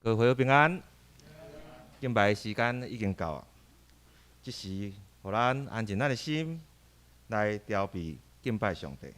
各位平安，敬拜的時間已經到啊！這時，予咱安靜咱的心，來調備敬拜上帝。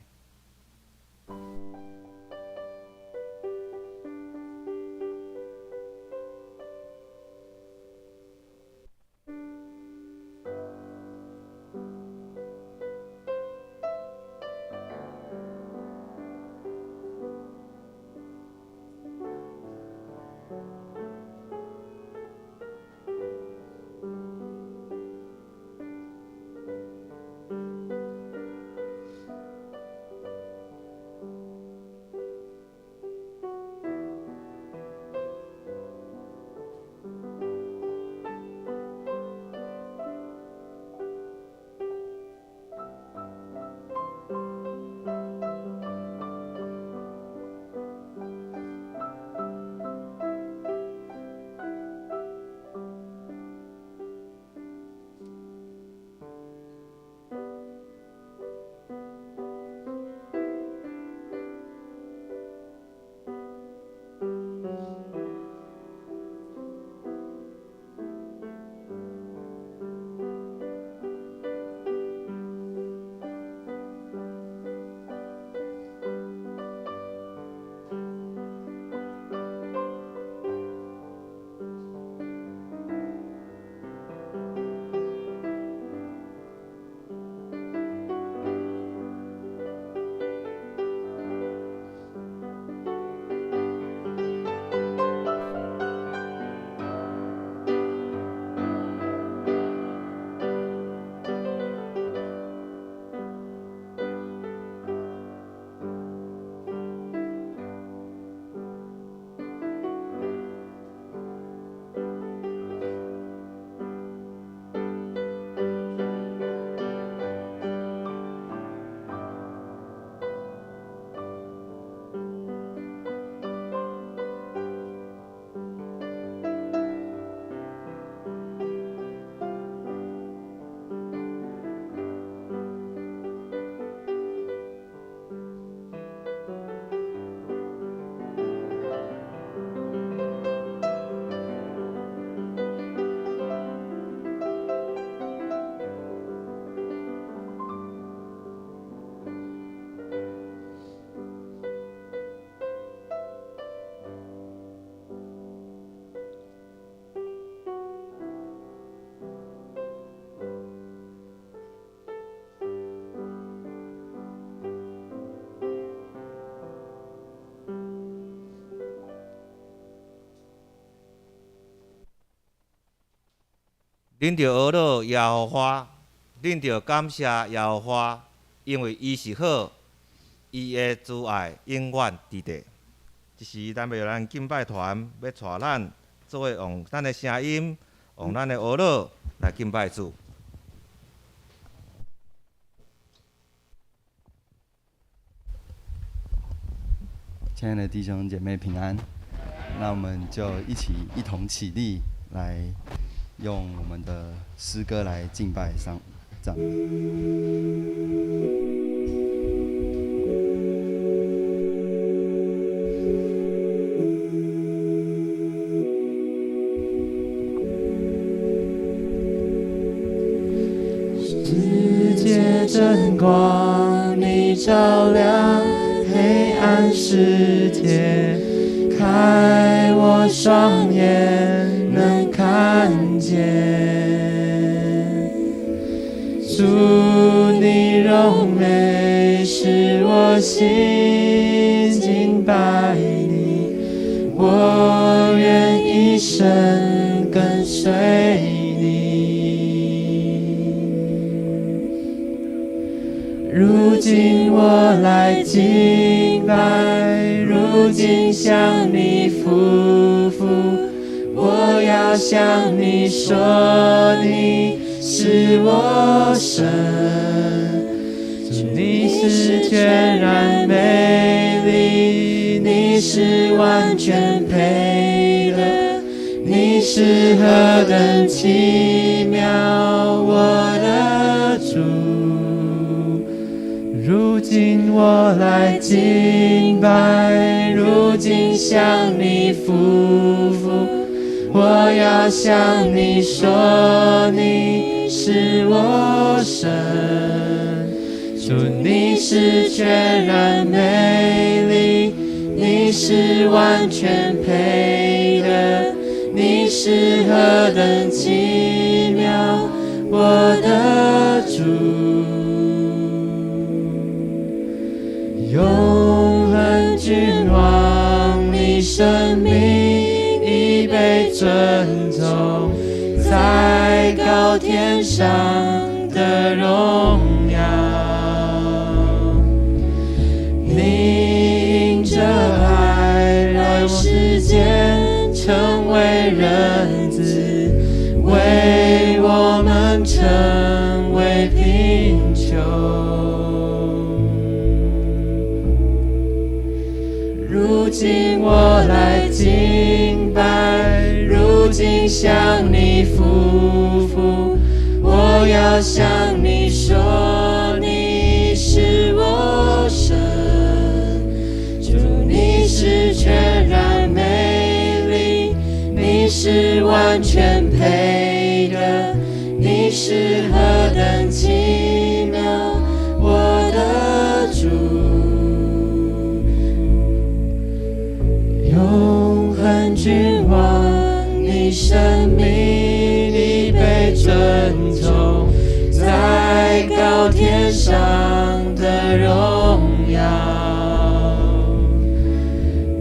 恁著呵咾耶和華，恁著感謝耶和華，因為伊是好，伊的慈愛永遠佇地。這時，咱欲咱敬拜團欲帶咱做伙用咱的聲音，用咱的呵咾來敬拜主。親愛的弟兄姐妹平安，那我們就一起一同起立，來用我們的詩歌來敬拜上。赞美。世界真光，你照亮黑暗世界，开我双眼能看见。主你荣美，使我心敬拜你，我愿一生跟随你。如今我来敬拜，如今向你俯伏，我要向你说，你是我神，主你是全然美丽，你是完全配的，你是何等奇妙，我的主。如今我来敬拜，如今向你俯伏，我要向你说，你是我神，主你是全然美丽，你是完全配的，你是何等奇妙，我的主。永恒君王，你生命已被尊崇，在高天上的荣耀。你因着爱来世间，成为人子，为我们成为贫穷。如今我来敬拜，如今向你俯伏，我要向你说，你是我神，主你是全然美丽，你是完全配的，你是何等奇妙，我的主。永恒君王，你生命已被尊崇，在高天上的荣耀。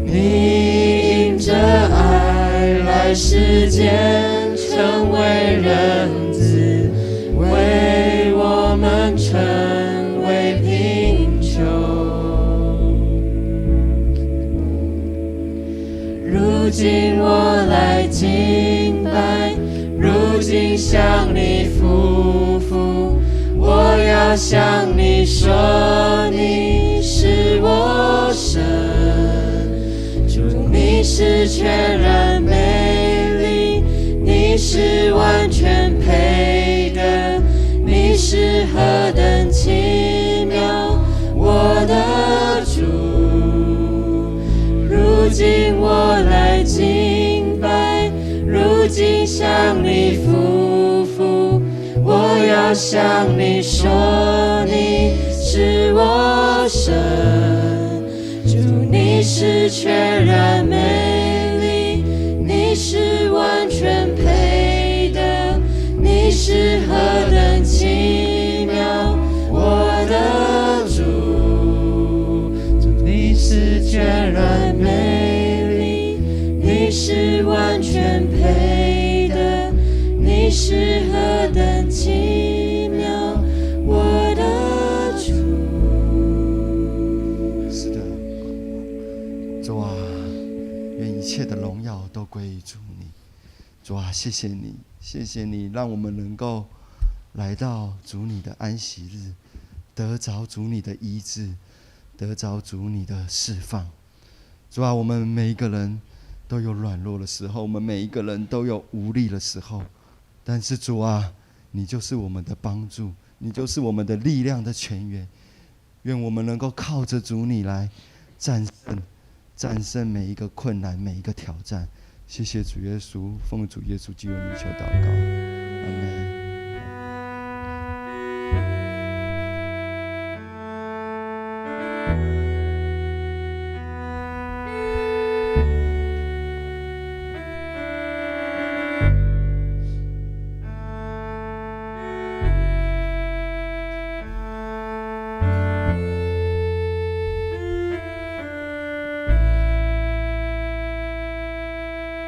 你因着爱来世间，成为人子，为我们成为贫穷。如今我来敬拜，如今向你俯伏，我要向你说，你是我神，主你是全然美丽，你是完全配的，你是何等奇妙，我的主。如今我来敬拜，如今向你俯伏，我要向你说，你是我神，主你是全然美丽，你是完全配的，你是何等奇妙，我的主。主你是全然美丽，你是完全配的，你是何等奇妙，我的主。是的，主啊，愿一切的荣耀都归于主你。主啊，谢谢你，谢谢你，让我们能够来到主你的安息日，得着主你的医治，得着主你的释放。主啊，我们每一个人都有软弱的时候，我们每一个人都有无力的时候，但是主啊，你就是我們的幫助，你就是我們的力量的泉源。願我們能夠靠着主你來戰勝，戰勝每一個困難，每一個挑戰。謝謝主耶穌，奉主耶穌基督的名求禱告，阿門。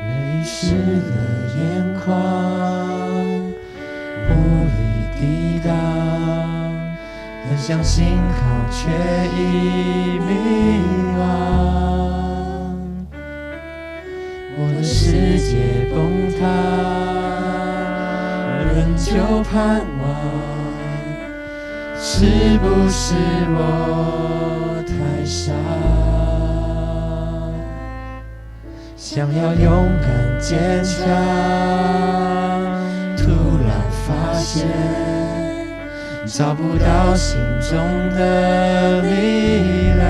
淚濕了眼眶，無力抵擋，很想信靠，卻已迷惘。我的世界崩塌，仍舊盼望，是不是我太傻？想要勇敢堅強，突然發現找不到心中的力量。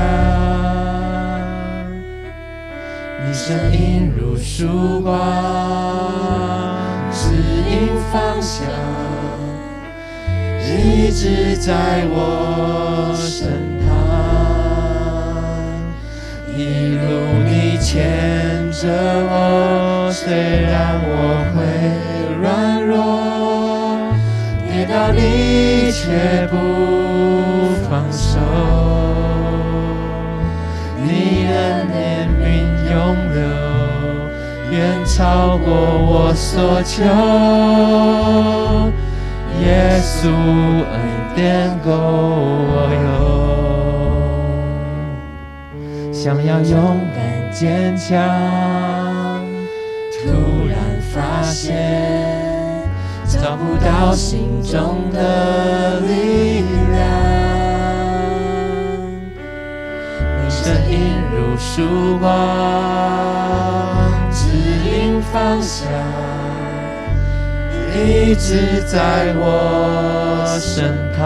你聲音如曙光，指引方向，一直在我身旁。一路你牽着我，雖然我會軟弱，跌倒你卻不放手。你的憐憫永留，遠超過我所求。耶穌恩典夠我用，想要勇敢堅強，突然發現找不到心中的力量。你聲音如曙光，指引方向，一直在我身旁。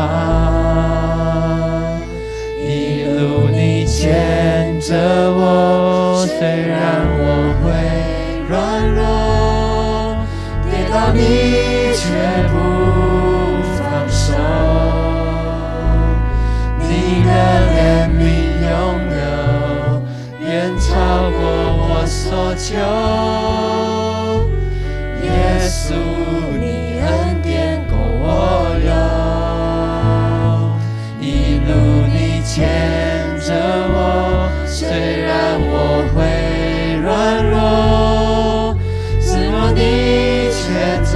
一路你牽着我，雖然我會軟弱，跌倒你卻不放手。你的憐憫永留，遠超過我所求。耶穌，你恩典夠我用，一路你牽着我，雖然我會軟弱，失落你卻找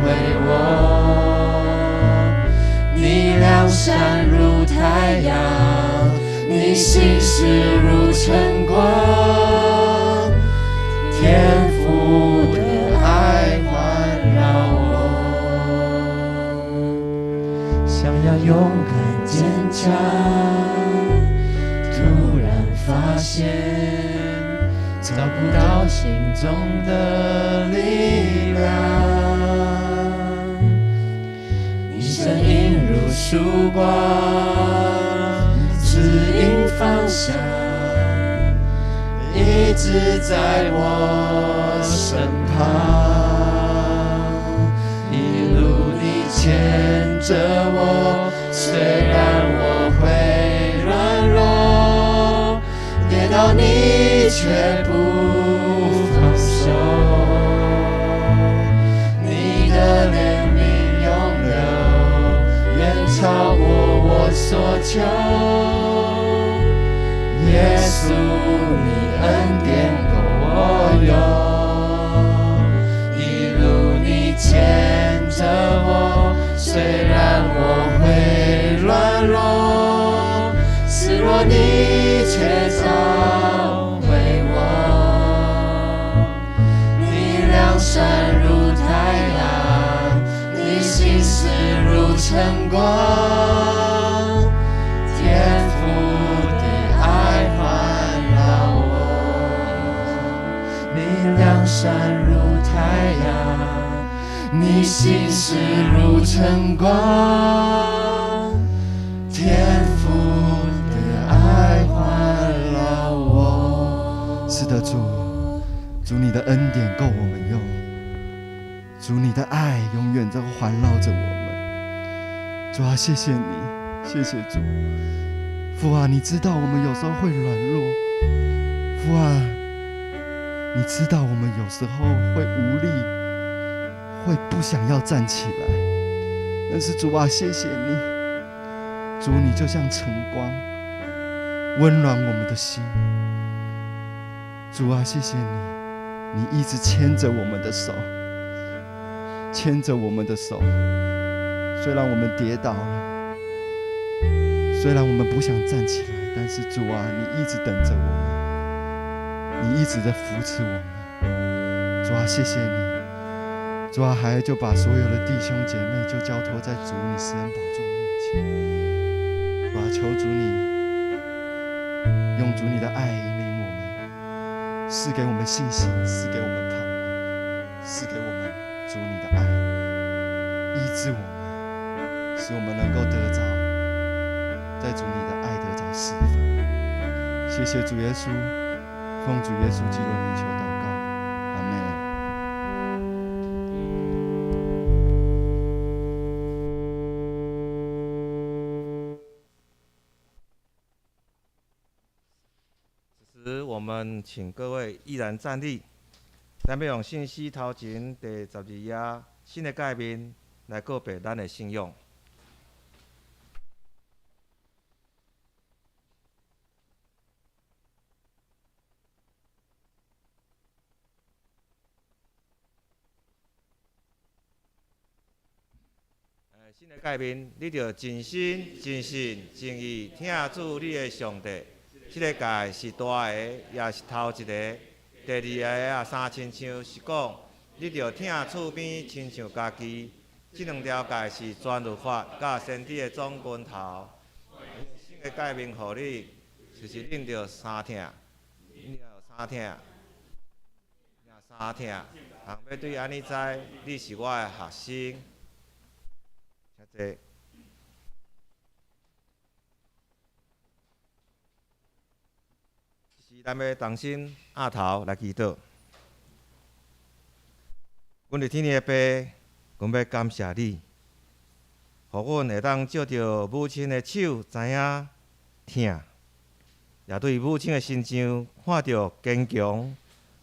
回我。你良善如太陽，你信實如晨光，天父的愛環繞我。想要勇敢堅強，突然發現找不到心中的力量。你聲音如曙光，指引方向，一直在我身旁。一路你牽着我，雖然我會軟弱，跌倒你卻不放手。你的憐憫永留，遠超過我所求。耶穌，你恩典夠我用，一路你牽着我，雖然我會軟弱，失落你卻找回我。你良善如太陽，你信實如晨光，天父的愛環繞我。你良善如太陽，你心事如晨光，天父的愛環繞我。是的，主，主你的恩典夠我們用，主你的愛永遠都環繞着我們。主啊，謝謝你，謝謝主。父啊，你知道我們有時候會軟弱，父啊，你知道我們有時候會無力，會不想要站起來。但是主啊，謝謝你，主你就像晨光，溫暖我們的心。主啊，謝謝你，你一直牽着我們的手，牽着我們的手。雖然我們跌倒了，雖然我們不想站起來，但是主啊，你一直等着我們，你一直在扶持我們。主啊，謝謝你。主啊，孩兒就把所有的弟兄姐妹就交託在主你施恩寶座面前。主啊，求主你用主你的愛引領我們，賜給我們信心，賜給我們盼望，賜給我們主你的愛，醫治我們，使我們能夠得着在主你的愛得着釋放。謝謝主耶穌，奉主耶穌基督的名求禱告，阿門。此時，我們請各位依然站立，咱欲用信息頭前第12頁新的誡命來告白咱的信仰。新的誡命，你著盡心、盡性、盡意疼主你的上帝。這个誡是大个，也是頭一个。第二个啊，三親像是講，你著疼厝邊親像家己。這兩條誡是全律法佮先知的總根頭。新的誡命予你，就是恁著相疼，恁著相疼，相疼。人欲對按呢知，你是我的學生。請坐。這時咱欲同心徼頭來祈禱。阮佇天的父，阮欲感謝你，予阮會當藉著母親的手，知影疼，也對母親的身上看著堅強、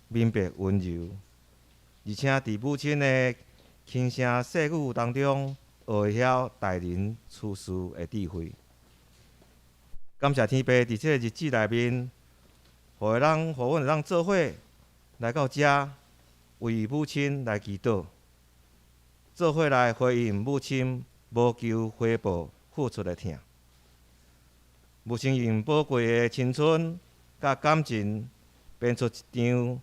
明白溫柔，而且佇母親的輕聲細語當中，學會曉待人處事的智慧。感謝天父佇這个日子內面，予阮會當做伙來到遮，為母親來祈禱，做伙來回應母親無求回報付出的疼。母親用寶貴的青春佮感情編出一張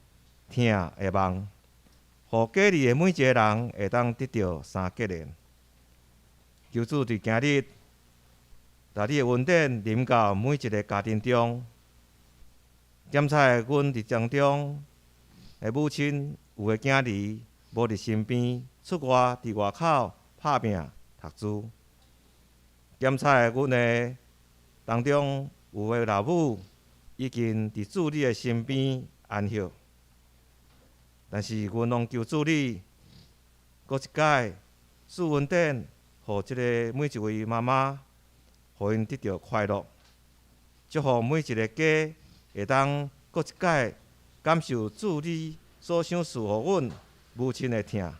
疼的網，予家裡的每一个人會當得著相結連。求主佇今日，共你的恩典臨到每一个家庭中，檢查阮佇當中的母親有的囝兒無佇身邊，出外佇外口拍拚讀書。檢查阮的當中有的老母已經佇主你的身邊安歇，但是阮攏求主你，閣一擺賜恩典，予這个每一位媽媽，予𪜶得著快樂，祝福每一个家會當閣一擺感受主你所賞賜予阮母親的疼，予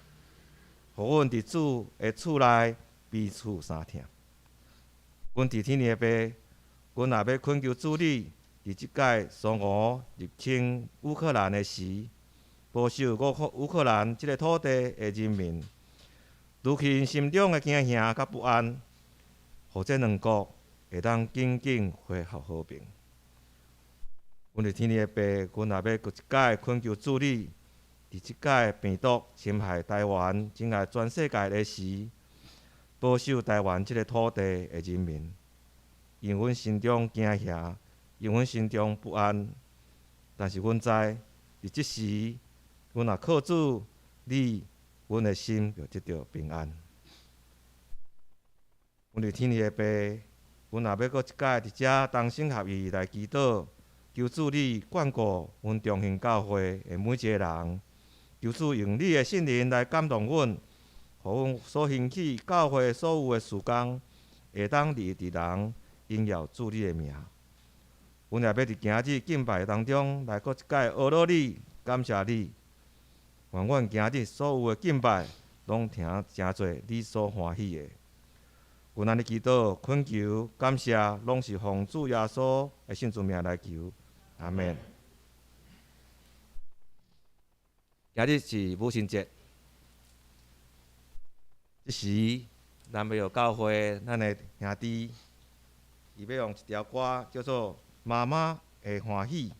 阮佇主的厝內彼此相疼。阮佇天的父，阮也欲懇求主你，佇這擺蘇俄入侵烏克蘭的時，保守烏克蘭這个土地的人民，除去𪜶心中的驚嚇佮不安，予這兩國會當緊緊恢復和平。阮佇天的父，阮也欲閣一擺懇求主你，佇這擺病毒侵害台灣、侵害全世界的時，保守台灣這个土地的人民，因阮心中驚嚇，因阮心中不安，但是阮知，佇這時，阮若靠主，你阮的心就得著平安。阮伫天的爸，阮若欲閣一擺佇遮同心合意來祈禱，求主你眷顧阮中興教會的每一个人，求主用你的聖靈來感動阮，予阮所興起教會所有的事工，會當日日佇人榮耀主你的名。阮也欲佇今日敬拜當中來閣一擺阿羅你，感謝你。願阮今日所有的敬拜，攏聽成做你所歡喜的。阮按呢祈禱、懇求、感謝，攏是奉主耶穌的聖主名來求，阿們。今日是母親節，這時咱欲予教會咱的兄弟，伊欲用一條歌叫做《媽媽的歡喜》，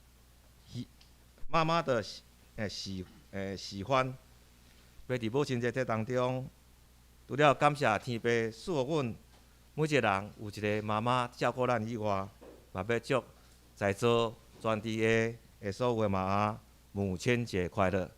媽媽的喜歡，欲佇母親節這當中，除了感謝天父賜予阮每一个人有一个媽媽照顧咱以外，嘛欲祝在座全體的所有的媽媽母親節快樂。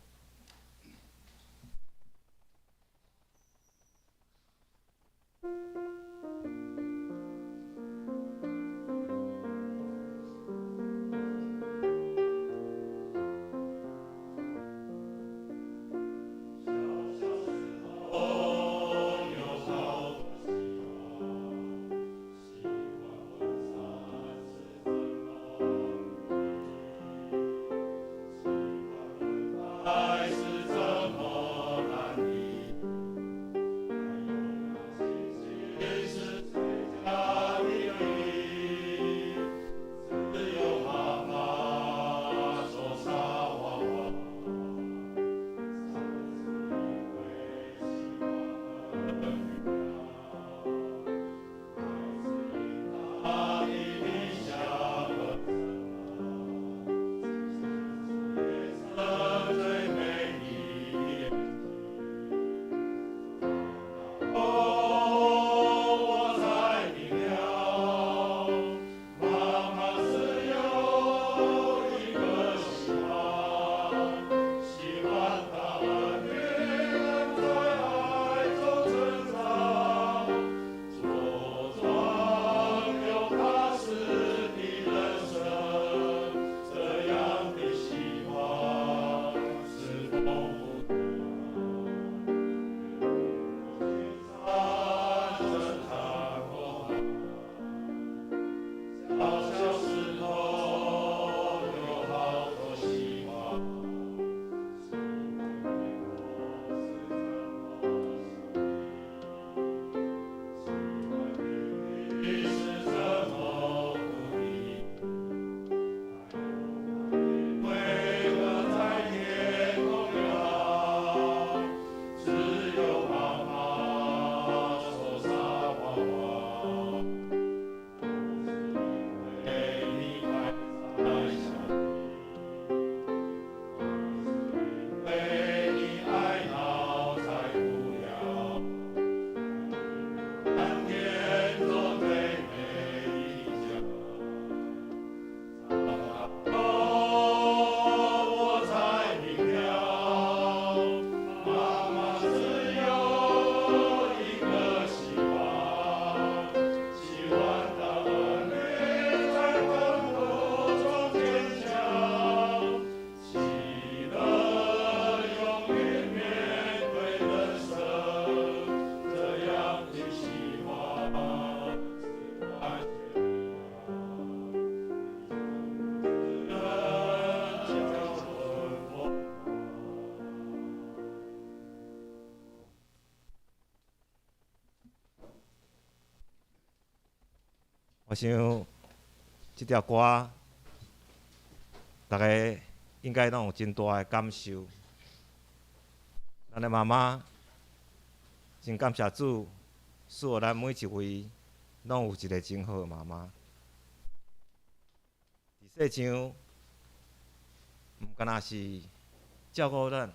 我想這條歌，大家應該攏有真大的感受。咱的媽媽真感謝主，賜予咱每一位攏有一个真好的媽媽。佇世上，毋干焦是照顧咱，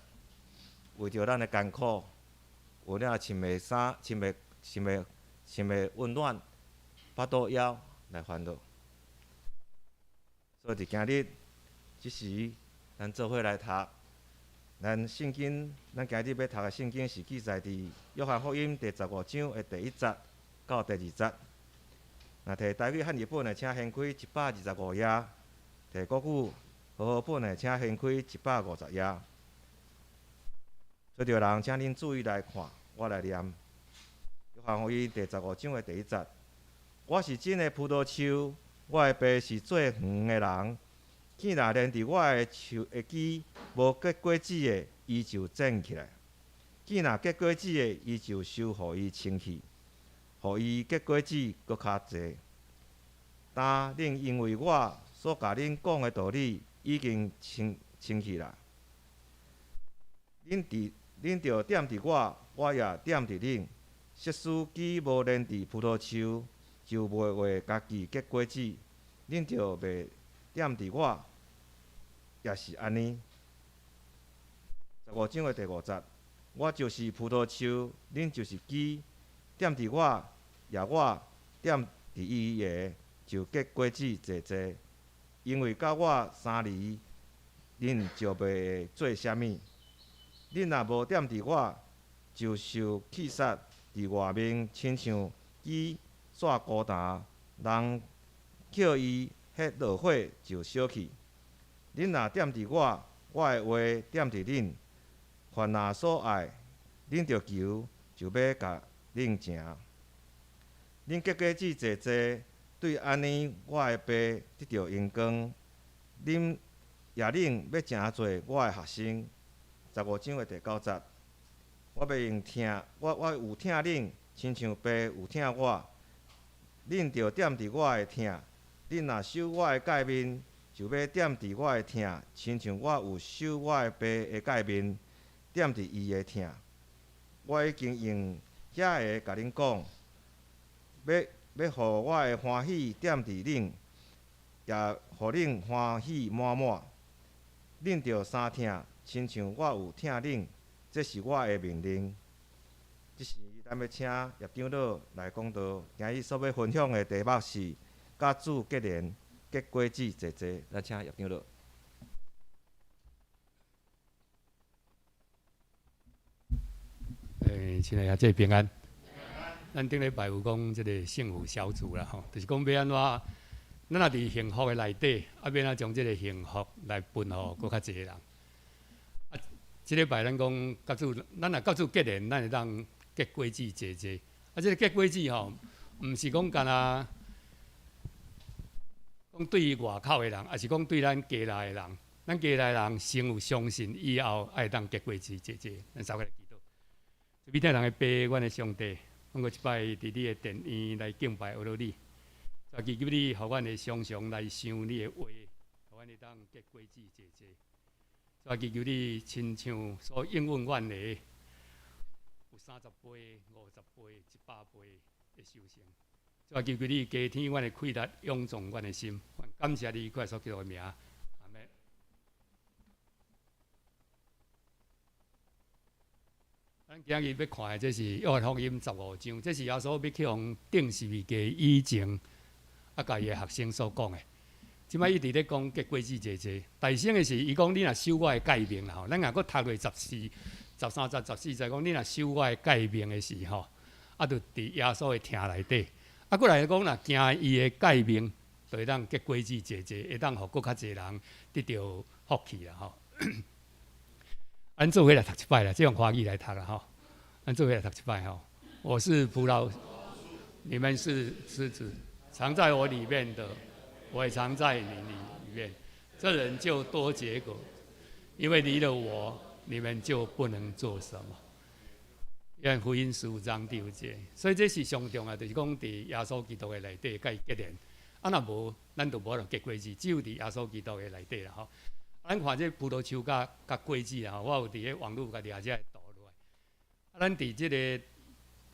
為著咱的艱苦，為了穿袂衫、穿袂溫暖，腹肚枵來煩惱。所以佇今日這時，咱做伙來讀咱聖經，咱今日欲讀的聖經是記載佇約翰福音第十五章的第一節到第二節。若提台語漢譯本的，請掀開125頁；提國語和合本的，請掀開150頁。揣著人，請恁注意來看，我來念。約翰福音第十五章的第一節：我是真的葡萄樹，我的爸是做園的人。枝若連佇我的樹的枝無結果子的，伊就剪起來；枝若結果子的，伊就修予伊清去，予伊結果子閣較濟。今恁因為我所共恁講的道理已經清清氣啦。恁著踮佇我，我也踮佇恁。設使枝無連佇葡萄樹，就袂會家己結果子。恁著袂踮佇我，也是按呢。十五章的第五節，我就是葡萄樹，恁就是枝，踮佇我，也我踮佇伊的，就結果子濟濟。因為佮我相離，恁就袂會做啥物。恁若無踮佇我，就受棄殺佇外面，親像枝逝枯乾，人抾伊彼落火就燒去。恁若踮佇我，我的話踮佇恁，凡若所愛，恁著求，就欲共恁成。恁結果子濟濟，對按呢，我的爸得著榮光。恁也恁欲成做我的學生。十五章的第九節，我欲用疼，我有疼恁，親像爸有疼我。恁著踮佇我的疼，恁若守我的誡命，就欲踮佇我的疼，親像我有守我的爸的誡命，踮佇伊的疼。我已經用遐个共恁講，欲予我的歡喜踮佇恁，也予恁歡喜滿滿。恁著相疼，親像我有疼恁，這是我的命令。這時，咱欲請葉長老來講道。今日所欲分享的題目是佮主結連，結果子濟濟。咱請葉長老。親愛的兄弟平安。咱頂禮拜有講這个幸福小組啦，吼，就是講欲按怎，咱若佇幸福的內底，啊，欲按怎將這个幸福來分予閣較濟人。啊，這禮拜咱講佮主，咱若佮主結連，咱會當結果子濟濟。啊，這个結果子吼，毋是講干焦講對外口的人，抑是講對咱家內的人。咱家內的人先有相信以後，才會當結果子濟濟。咱三個來祈禱。慈悲疼人的爸，阮的上帝，阮閣一擺佇你的殿院來敬拜阿羅你，就祈求你，予阮會常常來想你的話，予阮會當結果子濟濟。就祈求你，親像所應允阮的，有30倍、50倍、100倍的收成。就祈求你加添阮的氣力，勇壯阮的心。感謝你，耶穌基督的名。阿們。咱今日欲看的，這是約翰福音十五章，這是耶穌欲去予釘十字架以前，啊，共伊的學生所講的。這擺伊佇咧講結果子濟濟，大聲的是伊講你若守我的誡命啦吼，咱若閣讀落14、13節、14節講你若守我的誡命的時吼，啊，就佇耶穌的疼內底，啊，閣來講若行伊的誡命，就會當結果子濟濟，會當予閣較濟人得著福氣啦吼。咱做伙來讀一擺啦，這用華語來讀啦吼。咱做伙來讀一擺吼。我是葡萄，你們是枝子，藏在我裡面的，我也藏在你裡面。這人就多結果，因為離了我，你們就不能做什麼。約翰福音15章第5節，所以這是上重要，就是講佇耶穌基督的內底佮伊結連。啊，若無，咱就無法度結果子，只有佇耶穌基督的內底啦吼。咱看這葡萄樹佮佮果子啦吼，我有佇咧網路共掠這个圖落來。啊，咱佇這个佇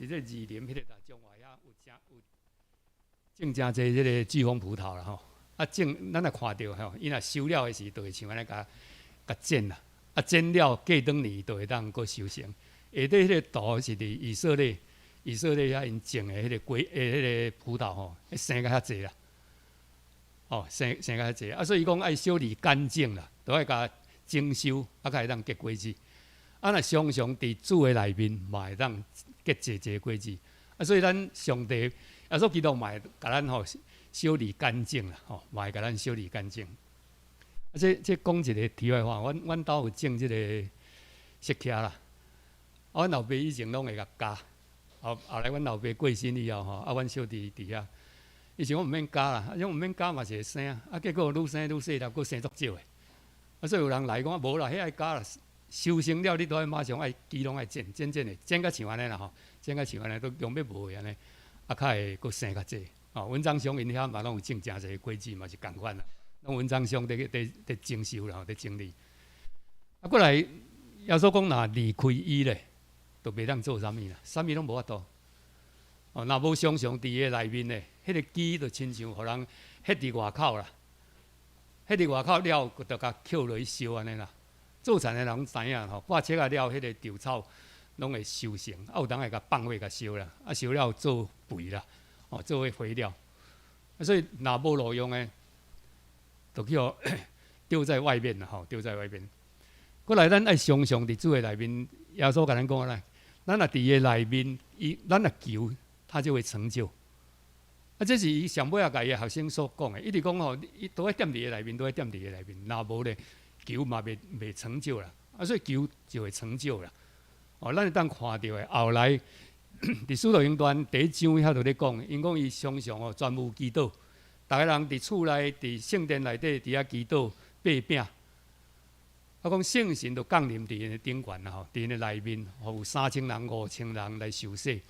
這個二林彼个大中華遐有誠有種誠濟這个巨峰葡萄啦吼。啊種，咱若看著吼，伊若收了的時，就會像按呢共共剪啦。啊剪了過轉年就會當閣收成。下底彼个圖是佇以色列，以色列遐𪜶種的彼个果，彼个葡萄吼，生甲遐濟啦。哦，生生較濟，啊，所以講愛修理乾淨啦，都愛共整修，啊，才會當結果子。啊，若常常佇主的內面，嘛會當結濟濟果子。啊，所以咱上帝耶穌基督嘛會共咱吼修理乾淨啦，吼，嘛會共咱修理乾淨。啊，這講一個題外話，阮兜有種這個釋迦啦。啊，阮老爸以前攏會共咬，後來阮老爸過身以後吼，啊，阮小弟佇遐，以前我毋免咬啦，啊，種毋免咬嘛是會生，啊，結果愈生愈細粒，閣生足少的。啊，所以有人來講啊，無啦，彼愛咬啦，收成了你都愛馬上愛枝攏愛剪，剪剪的，剪甲像按呢啦吼，剪甲像按呢都用欲無的按呢，啊，較會閣生較濟。哦，文章鄉𪜶遐嘛攏有種誠濟果子，嘛是仝款啦。攏文章鄉佇整修啦，佇整理。啊，過來耶穌講，若離開伊咧，就袂當做啥物啦，啥物攏無法度。哦，若無常常佇伊的內面咧，彼個枝就親像予人歇佇外口啦，歇佇外口了，就共抾落去燒按呢啦。做田的人攏知影吼，割切仔了，彼個稻草攏會收成，啊有當會共放火共燒啦，啊燒了做肥啦，哦做彼肥料。啊，所以若無路用的，就去予丟在外面啦，吼，丟在外面。過來，咱愛常常佇主的內面，耶穌共咱講啦，咱若佇伊的內面，伊咱若求，他就會成就。啊，這是伊上尾仔共伊的學生所講的，一直講吼，伊都愛踮佇伊內面，都愛踮佇伊內面，若無咧，求嘛袂成就啦。啊，所以求就會成就啦。哦，咱會當看著的，後來佇使徒行傳第一章遐就咧講，𪜶講伊常常哦專務祈禱，逐个人佇厝內、佇聖殿內底佇遐祈禱、擘餅。啊，講聖神就降臨佇𪜶的頂懸啦吼，佇𪜶的內面，有3000人、5000人來受洗。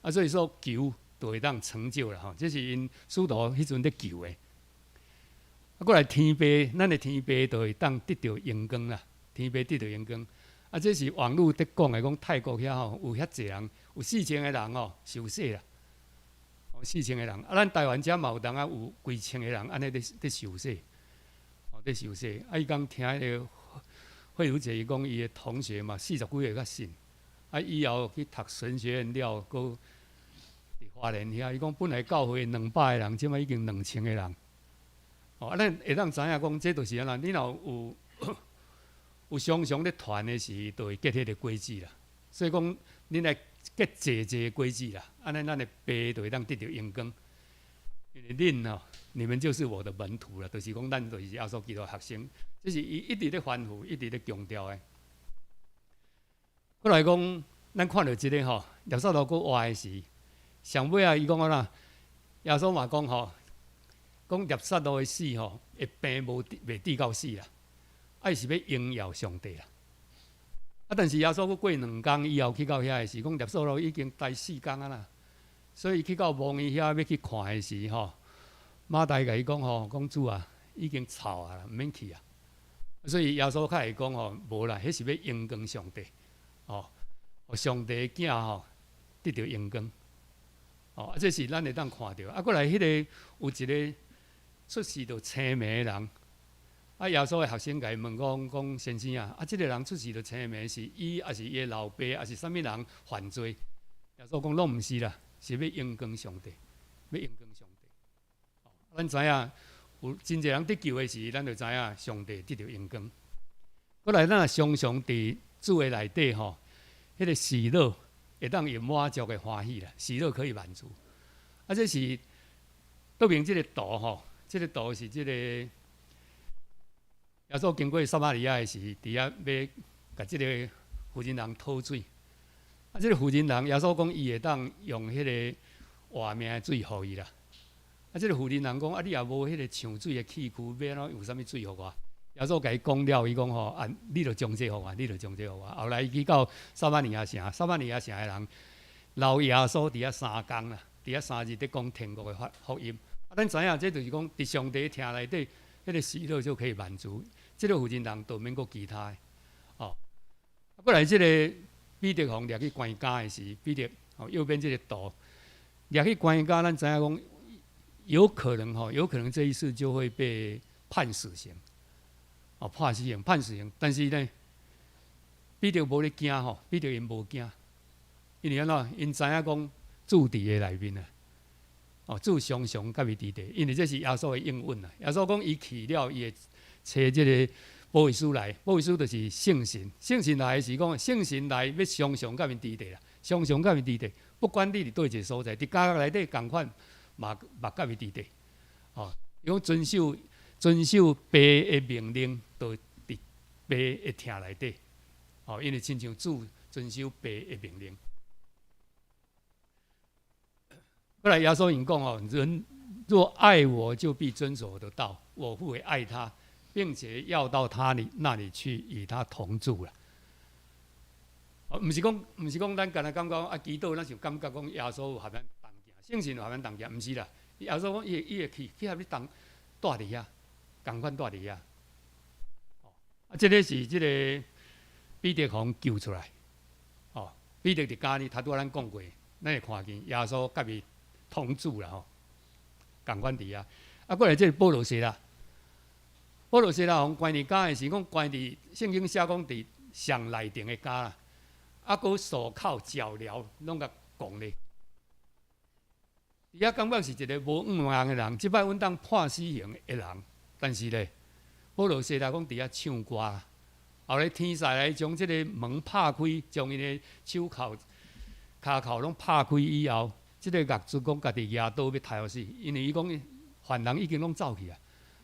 啊，所以說求就會當成就啦吼，這是𪜶使徒彼陣咧求的。啊，過來天父，咱的天父就會當得著榮光啦，天父得著榮光。啊，這是網路佇講的，講泰國遐吼有遐濟人，有4000個人吼受洗啦，4000個人。啊，咱台灣遮嘛有當仔有幾千個人按呢佇受洗，哦，佇受洗。啊，伊講聽彼個慧茹姐伊講，伊的同學嘛四十幾歲才信，啊，以後去讀神學院了，閣佇花蓮遐，伊講本來教會200個人，這擺已經2000個人。哦，啊，咱會當知影講，這就是按怎？你若有常常咧傳的時，就會結彼個果子啦。所以講，恁來結濟濟果子啦，按呢咱的爸就會當得著榮光。因為恁哦，你們就是我的門徒啦，就是講咱就是耶穌基督的學生。這是伊一直咧吩咐，一直咧強調的。過來講，咱看著這個吼，拉撒路閣活的時，上尾仔伊講按怎？耶穌嘛講吼，講拉撒路的死吼，會病無袂致到死啦，啊伊是欲榮耀上帝啦。啊，但是耶穌閣過兩工以後去到遐的時，講拉撒路已經待四工啊啦，所以去到墓園遐欲去看的時吼，馬大共伊講吼，講主啊，已經臭啊，毋免去啊。所以耶穌較會講吼，無啦，彼是欲榮光上帝，哦，予上帝的囝吼得著榮光，哦，啊，這是咱會當看著。啊，過來彼個有一個出世就青盲的人，啊，耶穌的學生共伊問講講先生啊，啊，這個人出世就青盲，是伊抑是伊的老爸，抑是啥物人犯罪？耶穌講攏毋是啦，是欲榮光上帝，欲榮光上帝。哦，咱知影有真濟人得救的時，咱就知影上帝得著榮光。過來，咱若常常佇主的內底吼，彼個喜樂會當有滿足的歡喜啦，喜樂可以滿足。啊，這是對面這個圖吼，這個圖是這個耶穌經過撒瑪利亞的時，佇遐欲共這個婦人人討水。啊，這個婦人人耶穌講伊會當用彼個活命的水予伊啦。啊，這個婦人人講啊，你也無彼個搶水的器具，欲按怎用啥物水予我？耶穌共伊講了，伊講吼啊，你著將這予我，你著將這予我。後來伊去到撒瑪利亞城，撒瑪利亞城的人留耶穌佇遐三工啦，佇遐3日佇講天國的福音。啊，咱知影這就是講，佇上帝疼內底，彼個喜樂就可以滿足。這個婦人人就免閣其他的。哦，啊，過來這個彼得予掠去關監的時，彼得哦右邊這個圖掠去關監，咱知影講有可能吼，有可能這一次就會被判死刑。哦，判死刑，判死刑。但是呢，彼得無咧驚吼，彼得𪜶無驚，因為按怎？𪜶知影講主佇伊內面啊，哦，主常常佮伊佇咧，因為這是耶穌的應允啊。耶穌講伊去了，伊會差這個保惠師來，保惠師就是聖神，聖神來是講聖神來欲常常佮𪜶佇咧啦，常常佮𪜶佇咧，不管你佇佗一个所在，佇監獄內底仝款嘛嘛佮伊佇咧，哦，伊講遵守遵守父的命令，就佇父的疼內底，哦，因為親像主遵守父的命令。過來耶穌𪜶講哦，人若愛我，就必遵守我的道，我父會愛他，並且要到他那裡去，與他同住啦。哦，毋是講，毋是講咱干焦感覺啊，祈禱咱就感覺講耶穌有合咱同行，聖神有合咱同行，毋是啦。耶穌講，伊會伊會去去合你同蹛佇遐，仝款蹛佇遐。哦，啊，這个是這个彼得予救出來。哦，彼得佇監裡，頭拄仔咱講過，咱會看見耶穌佮伊同住啦吼，仝款佇遐。啊，過來這个保羅西拉，保羅西拉予關佇監的時，講關佇聖經寫講佇上內層的監啦，啊，閣鎖銬腳鐐攏共摃咧。佇遐感覺是一个無向望的人，這擺阮當判死刑的人，但是咧，保羅西拉講佇遐唱歌，後來天使來將這个門拍開，將𪜶的手銬、跤銬攏拍開以後，這个獄卒講家己舉刀欲刣予死，因為伊講犯人已經攏走去啊。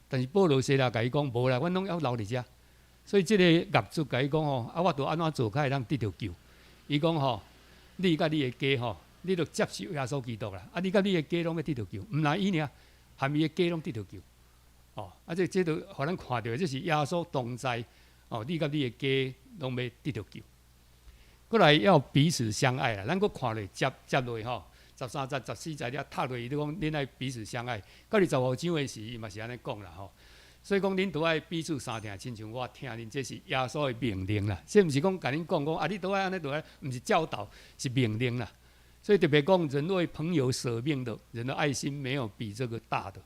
但是保羅西拉共伊講無啦，阮攏猶留佇遮，所以這个獄卒共伊講吼，啊，我著按怎做較會當得著救？伊講吼，你佮你的家吼，你著接受耶穌基督啦，啊，你佮你的家攏欲得著救，毋但伊爾，含伊的家攏得著救。哦，啊，這這著予咱看著，這是耶穌同在，哦，你佮你的家攏欲得著救。過來要彼此相愛啦，咱閣看落接接落吼。13節、14節了讀落，伊就講恁愛彼此相愛。到25章的時，伊嘛是按呢講啦吼。所以講恁都愛彼此相疼，親像我疼恁，這是耶穌的命令啦。這毋是講共恁講講啊，你都愛按呢，都愛，毋是教導，是命令啦。所以特別講，人為朋友捨命的，人的愛心沒有比這個大的。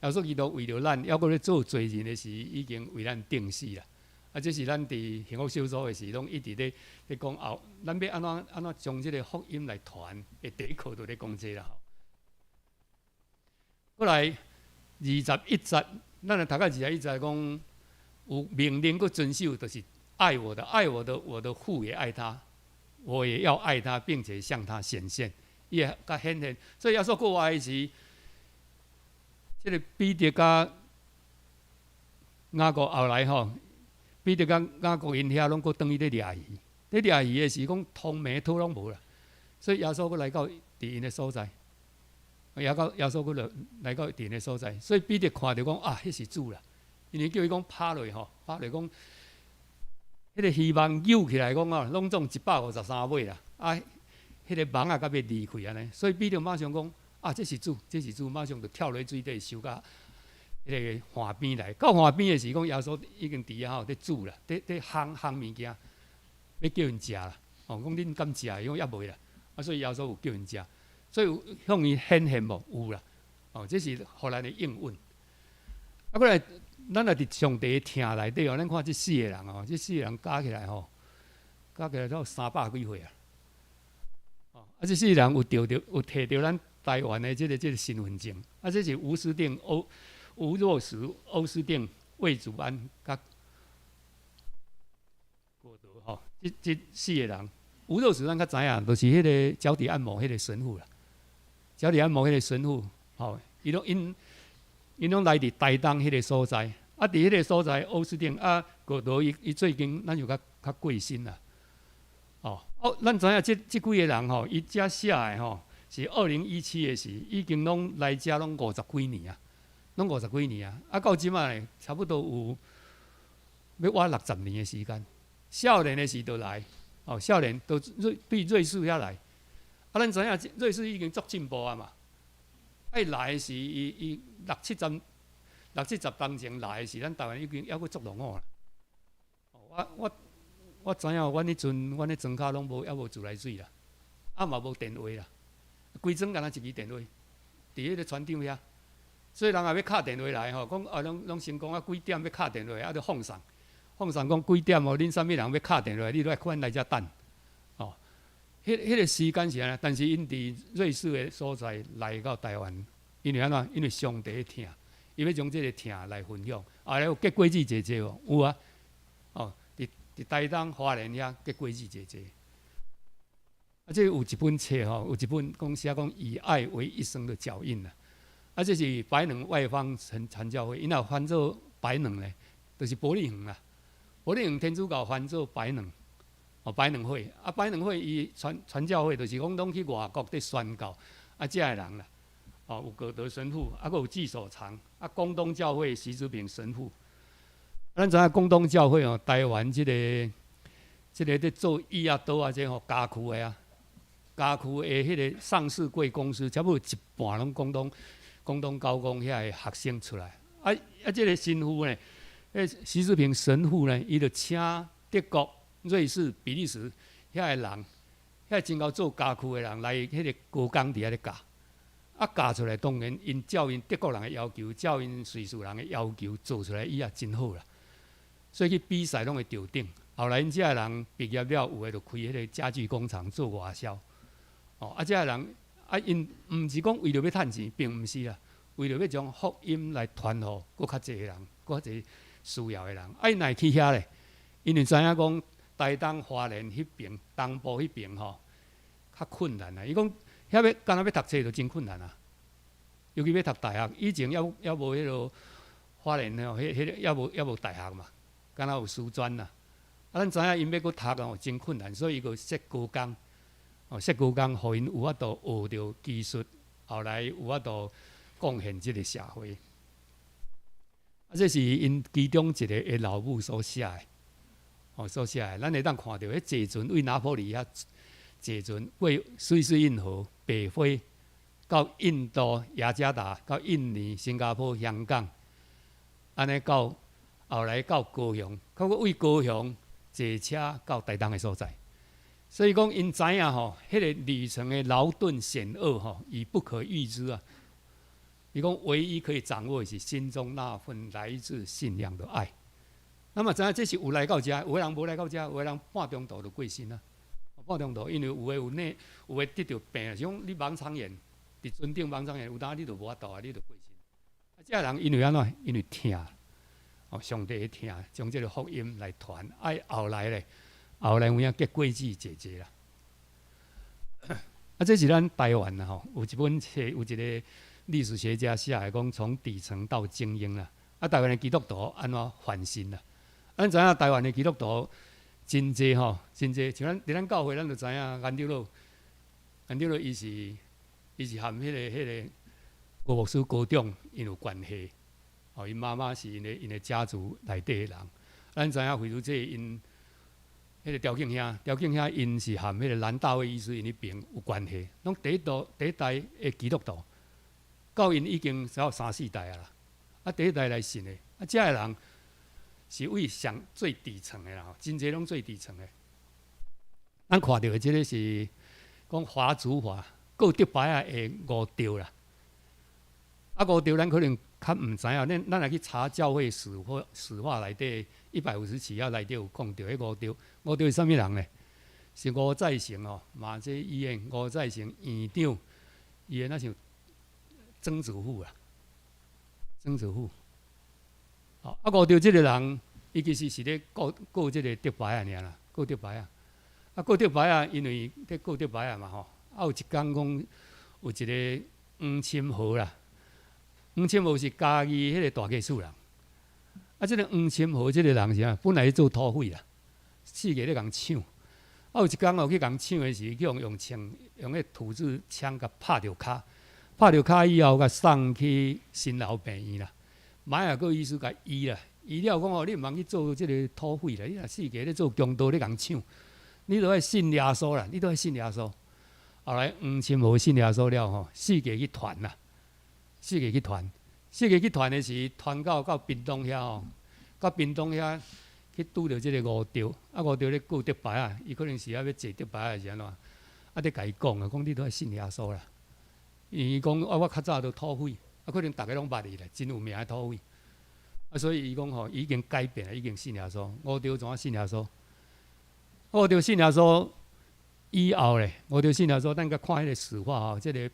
耶穌基督為著咱，猶閣咧做罪人的時，已經為咱釘死啦。啊，這是咱佇幸福小組的時，攏一直咧咧講後，咱欲按怎按怎將這个福音來傳的第一課就咧講這啦。過來21節，咱來讀到21節講，有命令閣遵守，就是愛我的，愛我的，我的父也愛他，我也要愛他，並且向他顯現，伊會共顯現。所以耶穌復活的時，這个彼得佮雅各後來吼。彼得佮雅各𪜶遐攏閣轉去咧掠魚，咧掠魚的時講湯糜套攏無啦，所以耶穌閣來到佇𪜶的所在，耶到耶穌閣來來到佇𪜶的所在，所以彼得看著講啊，彼是主啦，因為叫伊講拋落吼，拋落講，彼个漁網搝起來講啊，攏總153尾啦，啊，彼个網仔甲欲離開按呢，所以彼得馬上講啊，這是主，這是主，馬上就跳落水底泅到彼个岸邊來。到岸邊的時，講耶穌已經佇遐吼佇煮啦，佇佇烘烘物件，欲叫𪜶食啦。哦，講恁敢食？伊講猶未啦。啊，所以耶穌有叫𪜶食，所以有向伊顯現無？有啦。哦，這是予咱的應允。啊，過來，咱若佇上帝疼內底哦，咱看這四个人哦，這四个人加起來吼，加起來都有三百幾歲啊。哦，啊，這四个人有著著有提著咱台灣的這个這个身份證。啊，這是吳思定、歐吳若時、歐思定、魏祖安佮郭德吼，這這四个人，吳若時咱較知影，就是彼个腳底按摩彼个神父啦。腳底按摩彼个神父，吼，伊攏𪜶𪜶攏來佇台東彼个所在，啊，佇彼个所在，歐斯定啊，郭德伊伊最近咱就較較過身啦。哦，哦，咱知影這這幾个人吼，伊遮寫的吼是2017的時，已經攏來遮攏五十幾年啊，攏五十幾年啊，啊到這擺差不多有欲倚60年的時間。少年的時就來，哦，少年都瑞對瑞士遐來，啊，咱知影瑞士已經足進步啊嘛。啊，伊來的時，伊伊六七十六七十當前來的時，咱台灣已經猶閣足落伍啦。我我我知影，阮彼陣，阮彼莊跤攏無猶無自來水啦，啊嘛無電話啦，規莊干焦一支電話，佇彼个船長遐，所以人若欲敲電話來吼，講啊攏攏先講啊幾點欲敲電話，啊就放送，放送講幾點哦，恁啥物人欲敲電話，你都愛款來遮等，哦，彼彼个時間是按呢，但是𪜶佇瑞士的所在來到台灣，因為按怎？因為上帝疼，伊欲將這个疼來分享，啊，有結果子濟濟無？有啊。哦，佇台東花蓮遐結果子濟濟。啊，這有一本冊吼，有一本講寫講以愛為一生的腳印啦。啊，這是白巒外方傳教會，𪜶若翻做白巒咧，就是伯利恆啦。伯利恆天主教翻做白巒，哦，白巒會。啊，白巒會伊傳教會就是講攏去外國佇宣教，啊，遮的人啦，哦，有葛德神父，啊，閣有紀守常，啊，廣東教會徐子平神父。咱知影廣東教會哦，台灣這個佇做椅仔桌仔這吼家具的啊。家具的彼個上市櫃公司，差不多一半攏廣東高工遐的學生出來。啊啊，這個神父呢，彼徐志平神父呢，伊就請德國、瑞士、比利時遐的人，遐真𠢕做家具的人來彼個高工佇遐咧教。啊，教出來當然𪜶照𪜶德國人的要求，照𪜶瑞士人的要求做出來椅仔真好啦。所以去比賽攏會著頂。後來𪜶遮的人畢業了，有的就開彼個家具工廠做外銷。哦，啊，遮的人啊，𪜶毋是講為著欲趁錢，並毋是啦，為著欲將福音來傳予閣較濟的人，閣較濟需要的人。啊，𪜶若會去遐咧，因為知影講台東花蓮彼爿東部彼爿吼較困難啊。伊講遐欲敢若欲讀冊就真困難啊，尤其欲讀大學，以前猶無彼個花蓮吼，彼個猶無大學嘛，敢若有師專啦。啊，咱知影𪜶欲閣讀哦真困難，所以伊就設高工。哦，設高工，予𪜶有法度學著技術，後來有法度貢獻這个社會。啊，這是𪜶其中一個的老母所寫的，哦，所寫的。咱會當看著，彼坐船對拿坡里遐坐船過蘇伊士運河、北非，到印度雅加達，到印尼、新加坡、香港，按呢到後來到高雄，閣佫對高雄坐車到台東的所在。所以講，𪜶知影吼，彼個旅程的勞頓險惡吼，已不可預知啊。伊講唯一可以掌握的是心中那份來自信仰的愛。那麼知影這是有來到遮，有的人無來到遮，有的人半中途就過身啊。半中途，因為有的有呢，有的得著病，像你盲腸炎，佇船頂盲腸炎，有當你就無法度啊，你就過身。啊，這个人因為按怎？因為疼，哦，上帝的疼，將這个福音來傳。啊，後來咧。後來有影結果子濟濟啦。啊，這是咱台灣啦吼，有一本冊，有一個歷史學家寫的，講從底層到精英啦。啊，台灣的基督徒按怎翻身啦？咱知影台灣的基督徒真濟吼，真濟。像咱佇咱教會，咱就知影安德魯，安德魯伊是和彼個郭牧師高中𪜶有關係。哦，𪜶媽媽是𪜶的家族內底的人。咱知影惠如這𪜶。彼個調景兄，調景兄𪜶是和彼個蘭大衛醫師𪜶彼爿有關係，攏第一代的基督徒，到𪜶已經有三四代啊啦。啊，第一代來信的，啊，遮的人是為上最底層的啦，吼，真濟攏最底層的。咱看著的這个是講華族華告竹牌仔的吳兆啦。啊，吳兆咱可能較毋知影，咱若去查教會史話內底150期啊內底有講著彼吳兆，吳兆是啥物人呢？是吳再成哦，馬偕醫院吳再成院長，伊的若像曾祖父啦，曾祖父。哦，啊，吳兆這个人，伊其實是咧告這个竹牌仔爾啦，告竹牌仔。啊，告竹牌仔，因為咧告竹牌仔嘛吼，啊有一工講有一个黃欽和啦。黃欽和是嘉義彼个大家厝人，啊，這个黃欽和這个人是啥？本來咧做土匪啦，四界咧共搶。啊，有一工哦去共搶的時，去予用槍，用彼土制槍共拍著跤，拍著跤以後，共送去新樓病院啦。馬雅各醫師共醫啦，醫了講哦，你毋通去做這个土匪啦，你若四界咧做強盜咧共搶，你著愛信耶穌啦，你著愛信耶穌。後來黃欽和信耶穌了吼，四界去傳啦，四界去傳。四界去傳的時，傳到屏東遐吼，到屏東遐去拄著這个吳兆，啊吳兆咧告竹牌仔，伊可能是抑欲坐竹牌仔是按怎？啊，咧共伊講啊，講你著愛信耶穌啦。伊講啊，我較早都土匪，啊可能逐个攏捌伊啦，真有名的土匪。啊，所以伊講吼，已經改變了，已經信耶穌。吳兆怎啊信耶穌？吳兆信耶穌以後咧，吳兆信耶穌，咱閣看彼个史話吼，這个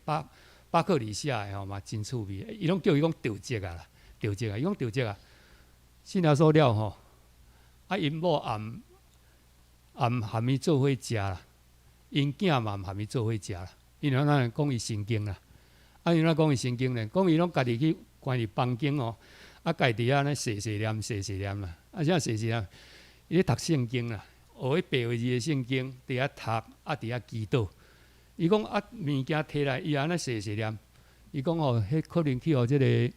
巴克里寫的吼嘛真趣味，伊攏叫伊講兆哲啊啦，兆哲啊，伊講兆哲啊，信耶穌了吼，啊，𪜶某也毋含伊做伙食啦，𪜶囝嘛毋含伊做伙食啦。因為咱講伊神經啦，啊，因怎講伊神經咧？講伊攏家己去關佇房間哦，啊，家己佇遐咧細細念、細細念啦，啊，啥細細念？伊咧讀聖經啦，學彼白話字的聖經，佇遐讀，啊，佇遐祈禱。伊講啊，物件提來，伊按呢細細念。伊講吼，彼可能去予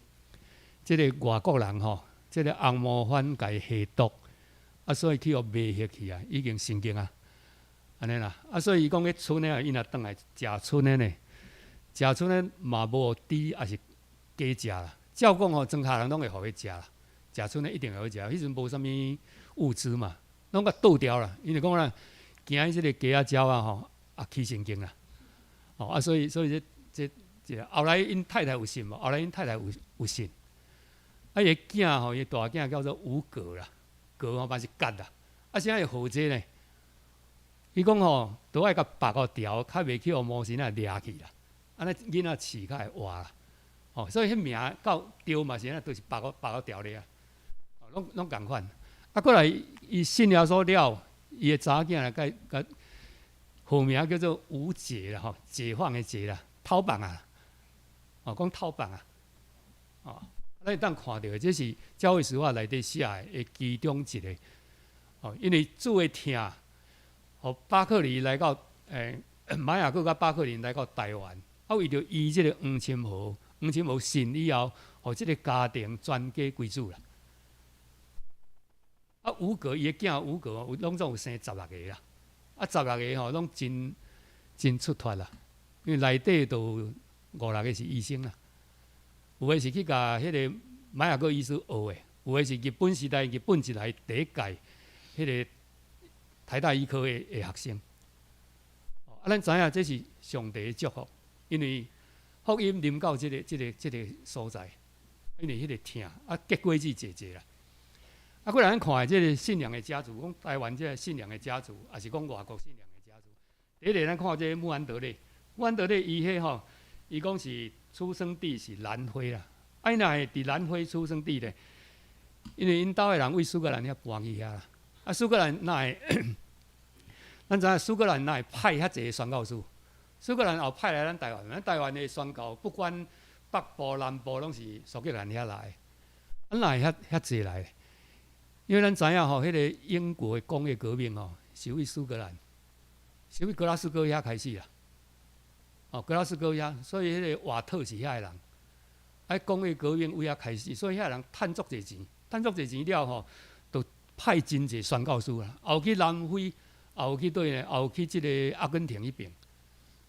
這個外國人吼，這個紅毛番共伊下毒，啊，所以去予迷惑去啊，已經神經啊，按呢啦。啊，所以伊講彼賰的啊，伊若轉來食賰的呢，食賰的嘛無豬，抑是雞食啦。照講吼，莊跤人攏會予伊食啦，食賰的一定會予食。彼陣無啥物物資嘛，攏共倒掉啦。因為講啦，驚這個雞仔鳥仔吼，啊起神經啦。哦啊，所以這後來𪜶太太有信無？後來𪜶太太有信。啊，伊囝吼，伊大囝叫做吳葛啦，葛吼嘛是葛啦。啊，啥會號這呢？伊講吼，都愛共縛個牢，較袂去予魔神仔掠去啦。按呢囡仔飼較會活啦。哦，所以彼名到著嘛是按呢，都是縛個牢咧啊。攏仝款。啊，過來伊信耶穌了，伊的查某囝來共共號名叫做吳解啦，吼，解放的解啦，偷放啊，哦，講偷放啊，哦，咱會當看著的，這是教會史話內底寫的其中一個，哦，因為主的疼，予巴克利來到瑪雅各佮巴克林來到台灣，啊，為著醫這個黃欽和，黃欽和信以後，予這個家庭全家歸主啦。啊，吳葛伊的囝吳葛有攏總有生16個啦，啊，十六個吼攏真真出脫啦，因為內底都有五六個是醫生啦，有的是去共彼個瑪雅各醫師學的，有的是日本時代日本一來第一屆彼個台大醫科的學生。啊，咱知影這是上帝的祝福，因為福音臨到這個所在，因為彼個疼啊，結果子濟濟啦。啊，過來咱看的這個信仰的家族，講台灣這個信仰的家族，抑是講外國信仰的家族。第一個咱看這個穆安德烈，穆安德烈伊彼吼，伊講是出生地是南非啦。啊，伊若會佇南非出生地咧，因為𪜶兜的人為蘇格蘭遐搬去遐啦。啊，蘇格蘭哪會？咱知影蘇格蘭哪會派遐濟宣教師？蘇格蘭後派來咱台灣，咱台灣的宣教不管北部南部攏是蘇格蘭遐來。啊，哪會遐濟來？因為咱知影吼，彼個英國的工業革命吼，是為蘇格蘭，是為格拉斯哥遐開始啦。哦，格拉斯哥遐，所以彼個瓦特是遐个人。啊，工業革命為遐開始，所以遐人趁足濟錢，趁足濟錢了吼，就派真濟宣教師啦，也有去南非，也有去佗呢，也有去這個阿根廷彼爿，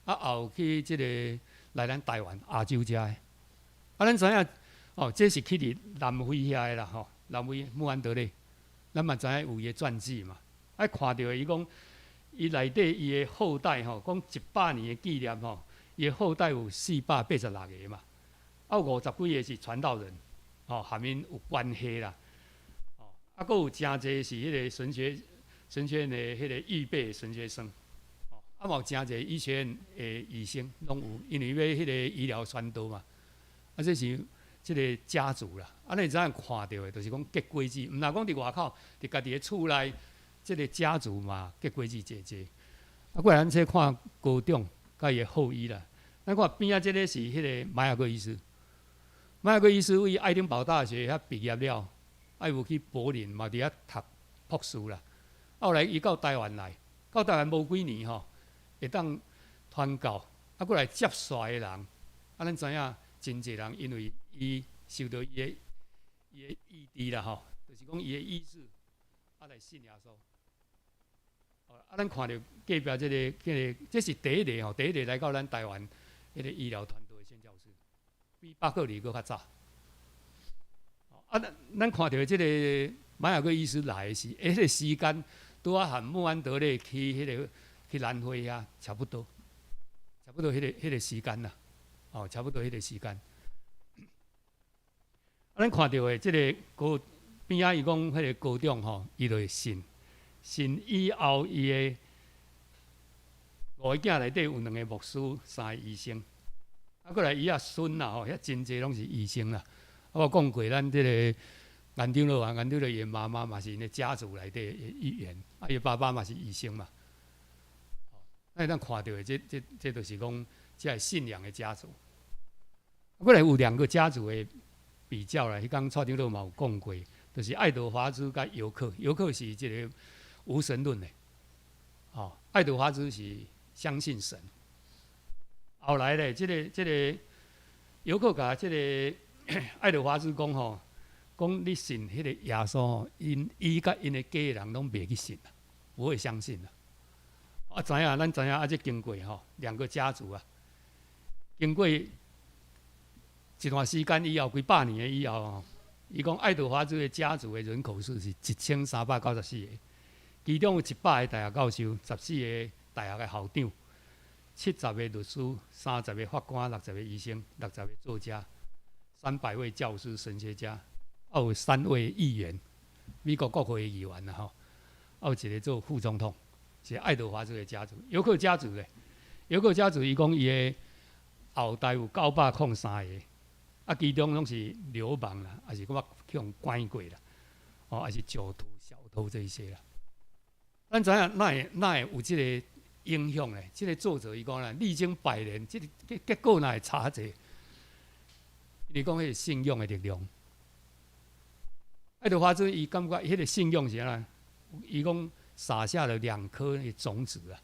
啊，也有去這個來咱台灣亞洲遮的。啊，咱知影哦，這是去佇南非遐的啦吼，南非穆安德烈。咱嘛知影有伊的傳記嘛，啊，看著伊講，伊內底伊的後代吼，講100年的紀念吼，伊的後代有486個嘛，啊，有50幾個是傳道人，吼，含𪜶有關係啦，哦，啊，閣有誠濟是彼個神學院的彼個預備神學生，哦，啊，嘛有誠濟醫學院的醫生攏有，因為欲彼個醫療傳道嘛，啊，這是這個家族啦，啊，你知影看著的，就是講結果子，毋若講佇外口，佇家己的厝內，這個家族嘛結果子濟濟。啊，過來咱這看高長佮伊的後裔啦。咱看邊仔這個是彼個瑪雅各醫師，瑪雅各醫師為愛丁堡大學遐畢業了，啊，有去柏林嘛，佇遐讀博士啦。後來伊到台灣來，到台灣無幾年吼，會當傳教，啊，過來接續的人，啊，咱知影真濟人因為伊受著伊的醫治啦吼，就是講伊的醫治，啊來信耶穌。啊，咱看著隔壁這個，這是第一個吼，第一個來到咱台灣彼個醫療團隊的宣教師，比巴克利閣較早。啊，咱看著這個瑪雅各醫師來的時，彼個時間拄仔和穆安德烈去彼個去南非遐差不多，差不多彼個時間啦，哦，差不多彼個時間。啊，咱看著的這個高邊仔伊講彼個高長吼，伊就會信，信以後伊的五個囝內底有兩個牧師，三個醫生。啊，過來伊仔孫啦吼，遐真濟攏是醫生啦。我講過，咱這個顏長老啊，顏長老伊媽媽嘛是𪜶的家族內底的一員，啊，伊爸爸嘛是醫生嘛。咱會當看著的，這就是講，這個信仰的家族。過來有兩個家族的比較啦，彼工蔡長老嘛有講過，就是愛德華茲佮尤克，尤克是這個無神論的，哦，愛德華茲是相信神。後來咧，這個尤克共這個愛德華茲講吼，講你信彼個耶穌吼，𪜶伊佮𪜶的家人攏袂去信啦，不會相信啦。啊，知影咱知影啊，這經過吼，兩個家族啊，經過一段時間以後，幾百年的以後吼，伊講愛德華茲的家族的人口數是1394個，其中有100個大學教授，14個大學的校長，70個律師，30個法官，60個醫生，60個作家，300位教師、神學家，還有三位議員，美國國會議員啦吼，還有一個做副總統，是愛德華茲的家族。尤克家族咧，尤克家族伊講伊的後代有903個，啊，其中攏是流氓啦，抑是閣去予關過啦，哦，抑是酒徒、小偷這一些啦。咱知影哪會哪會有這個影響咧？這個作者伊講啦，歷經百年，這個結果哪會差濟？伊講彼個信仰的力量。愛德華茲伊感覺彼個信仰是按怎？伊講撒下了兩顆的種子啊，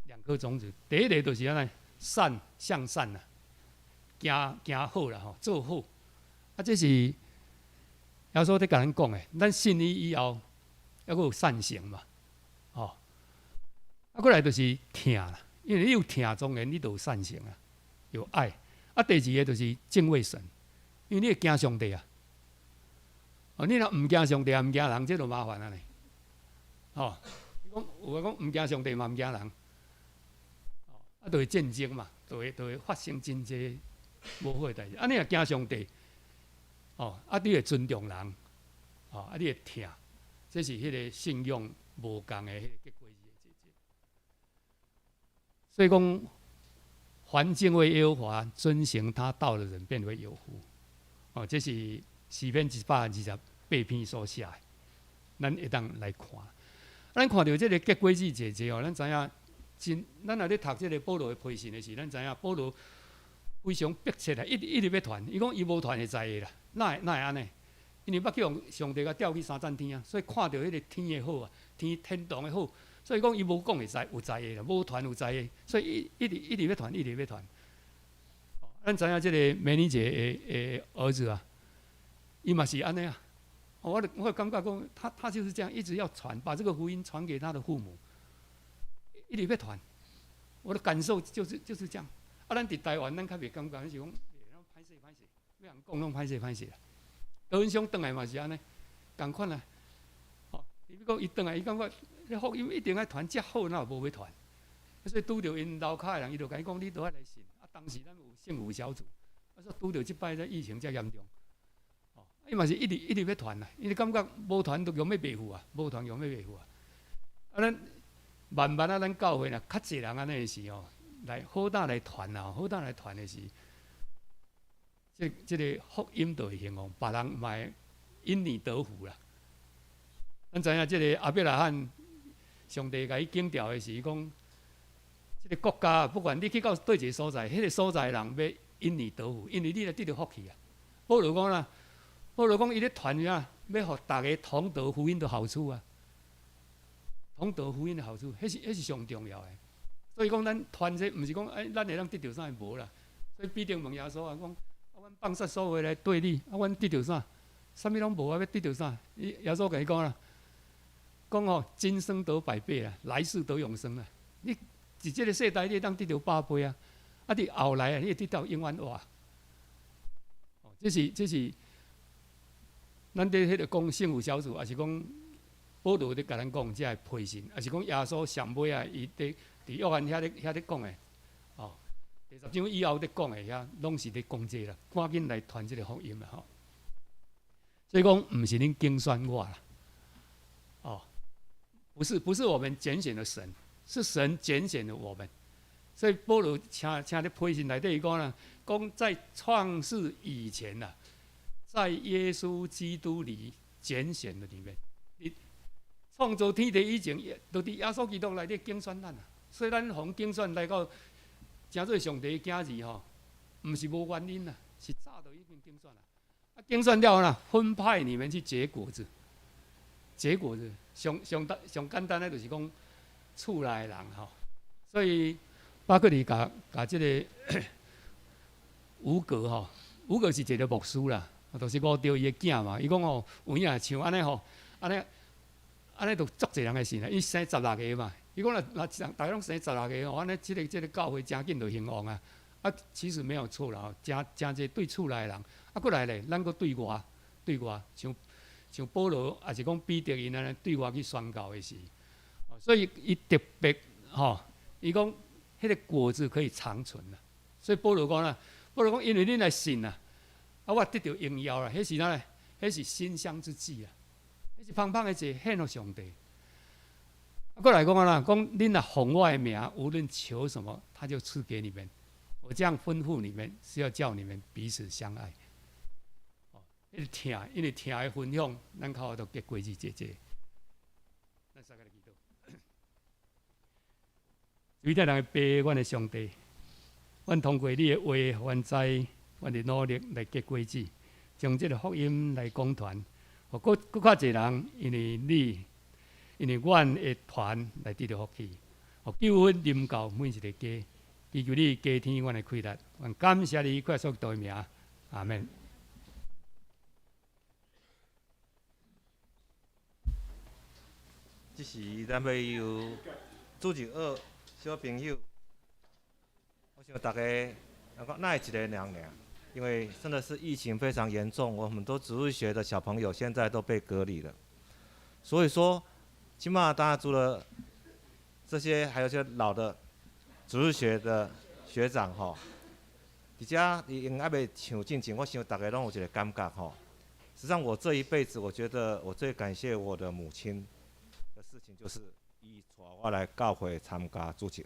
兩顆種子。第一個就是按怎？善向善啊，行行好啦吼，做好。啊，這是耶穌咧共咱講的，咱信伊以後，猶閣有善行嘛，吼。啊，過來就是疼啦，因為你有疼，當然你就有善行啊，有愛。啊，第二個就是敬畏神，因為你會驚上帝啊。哦，你若毋驚上帝，也毋驚人，這就麻煩啊呢。哦，講有的講毋驚上帝嘛，毋驚人，啊，就會戰爭嘛，就會發生真濟無好的代誌。啊，你若驚上帝，哦，啊，你會尊重人，哦，啊，你會疼，這是彼個信仰無仝的彼個結果。所以講，凡敬畏耶和華、遵行他道的人，便為有福。哦，這是詩篇128篇所寫的，咱會當來看。咱看著這個結果子濟濟哦，咱知影真。咱若咧讀這個保羅的批信的時，咱知影保羅非常迫切啊，一直一直欲傳。伊講伊無傳會知的啦，哪會哪會按呢？因為捌去予上帝共調去三層天啊，所以看著彼個天的好啊，天堂的好。所以講伊無講會知有知的啦，無傳有知的，所以一直一直欲傳，一直欲傳。咱知影這個美妮姐的兒子啊，伊嘛是按呢啊。我感覺講，他就是這樣，一直要傳，把這個福音傳給他的父母，一直欲傳。我的感受就是這樣。啊，咱佇台灣，咱較袂感覺，咱是講，歹勢歹勢，欲人講攏歹勢歹勢啦。德文兄轉來嘛是按呢，仝款啊。哦，伊講伊轉來，伊感覺這福音一定愛傳，遮好哪有無欲傳？所以拄著𪜶樓跤的人，伊就共伊講，你都愛來信。啊，當時咱有幸福小組，啊，說拄著這擺這疫情遮嚴重。伊嘛是一直一直欲傳啦，因為感覺無傳就用欲袂赴啊，無傳用欲袂赴啊。啊，咱慢慢啊，咱教會若較濟人按呢的時吼，來好膽來傳啊，好膽來傳的時，這個福音就會興旺，別人嘛會因你得福啦。咱知影這個亞伯拉罕，上帝共伊警告的時，講這個國家不管你去到佗一個所在，彼個所在人欲因你得福，因為你來得著福氣啊。保羅講啦。保羅講，伊咧傳啥？欲予逐家同得福音的好處啊！同得福音的好處，彼是上重要的。所以講，咱傳這毋是講哎，咱會當得著啥無啦。所以彼得問耶穌啊，講啊，阮放捨所有來綴你，啊，阮得著啥？啥物攏無啊，欲得著啥？伊耶穌共伊講啦，講吼，今生得百倍啊，來世得永生啊。你佇這個世代，你會當得著百倍啊！啊，佇後來啊，你會得到永遠活。哦，這是咱佇彼個講幸福小組，抑是講保羅佇共咱講這個批信，抑是講耶穌上尾啊，伊佇約翰遐咧講的，哦，第10章以後佇講的遐，攏是佇講這個啦，趕緊來傳這個福音啦吼。所以講，毋是恁揀選我啦，哦，不是我們揀選了神，是神揀選了我們。所以保羅請咧批信內底伊講啦，講在創世以前呐。在耶穌基督裡揀選了你們。佇創造天地以前，就佇耶穌基督內底揀選咱啊。所以咱予揀選來到成做上帝的囝兒吼，毋是無原因啊，是早就已經揀選啦。啊，揀選了後啦，分派你們去結果子，結果子上上上簡單的就是講厝內的人吼。所以巴克利共共這个吳格吼，吳格是一个牧師啦，就是吳著伊的囝嘛。伊講吼，有影像按呢吼，按呢按呢就足濟人會信啦。伊生十六个嘛，伊講若若逐家攏生十六个吼，按呢這个教會誠緊就興旺啊。啊，其實沒有錯啦，吼，誠誠濟對厝內的人，啊，閣來咧，咱閣對外對外，像像保羅，抑是講彼得𪜶按呢對外去宣告的時，所以伊特別吼，伊講彼个果子可以長存啊。所以保羅講啦，保羅講，因為恁來信啊，啊，我得著榮耀啦，彼是啥咧？彼是馨香之祭啊，彼是芳芳的祭獻予上帝。啊，閣來講啊啦，講恁若奉我的名，無論求什麼，他就賜給你們。我這樣吩咐你們，是要叫你們彼此相愛。哦，彼個疼，因為疼的分享，咱較有法度結果子濟濟。咱三个來祈禱。主天的父，阮的上帝，阮通過你的話，予阮知，阮佇努力來結果子，將這个福音來講傳，予閣閣較濟人，因為你，因為阮的團來得著福氣，予救恩臨到每一个家。祈求你加添阮的氣力，阮感謝你，耶穌基督的名，阿門。這時咱欲由主日學小朋友，我想大家，哪會一个人爾？因為真的是疫情非常嚴重，我們很多主日學的小朋友現在都被隔離了。所以說，這馬當然除了這些，還有些老的主日學的學長吼，佇遮伊𪜶猶未唱進前，我想逐家攏有一个感覺吼。實際上，我這一輩子，我覺得我最感謝我的母親的事情，就是伊帶我來教會參加主日學。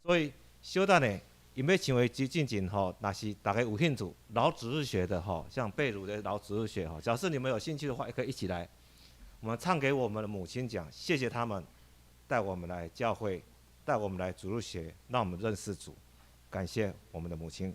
所以，小等下，𪜶欲唱的之進前吼，若是逐家有興趣，老主日學的吼，像貝魯的老主日學吼，假設你們有興趣的話，也可以一起來。我們唱給我們的母親講，謝謝他們帶我們來教會。帶我們來主日學，讓我們認識主，感謝我們的母親。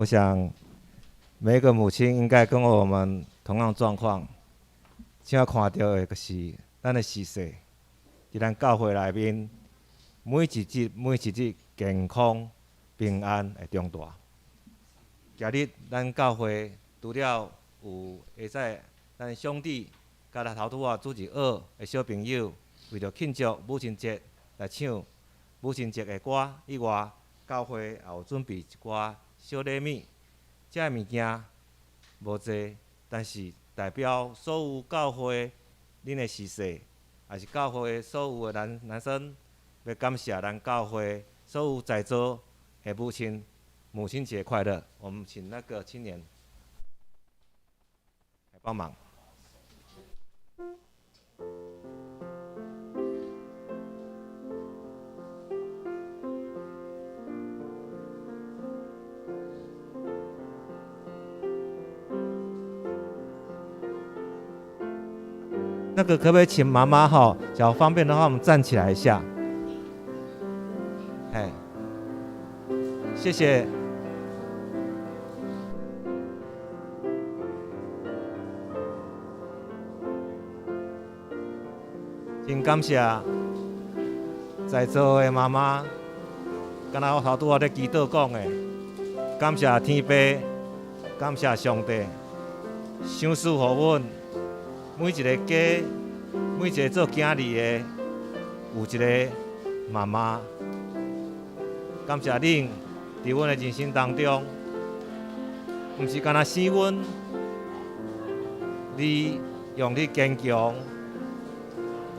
我想每一個母親應該跟我們同樣狀況，現在看著的就是咱的時勢，佇咱教會內面，每一日每一日健康平安的長大。今日咱教會除了有會使咱兄弟佮咱頭拄仔主日學的小朋友，為著慶祝母親節來唱母親節的歌以外，教會也有準備一寡小禮物。這个物件無濟，但是代表所有教會恁的時勢，也是教會所有的男男生，欲感謝咱教會所有在座的母親，母親節快樂！我們請那個青年來幫忙。那個可不可以請媽媽哈？假如方便的話，我們站起來一下。哎，謝謝。真感謝在座的媽媽，敢若我頭拄仔咧祈禱講的，感謝天父，感謝上帝，賞賜予阮每一个家，每一个做囝兒的，有一個媽媽。感謝恁佇阮的人生當中，毋是干焦生阮，你用你堅強、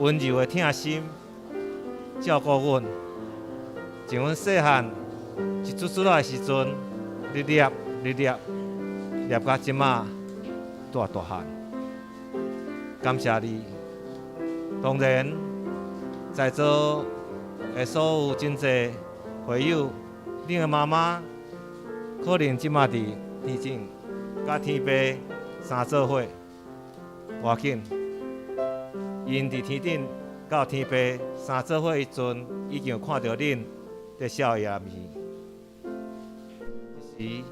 溫柔的疼心照顧阮。從阮細漢一出出來的時陣，你掠你掠掠到這馬大大漢。感謝你。當然，在座的所有真濟會友，恁的媽媽可能這馬佇天頂，佮天父相做伙，無要緊。𪜶佇天頂佮天父相做伙彼陣，已經有看著恁佇笑伊的面。這時，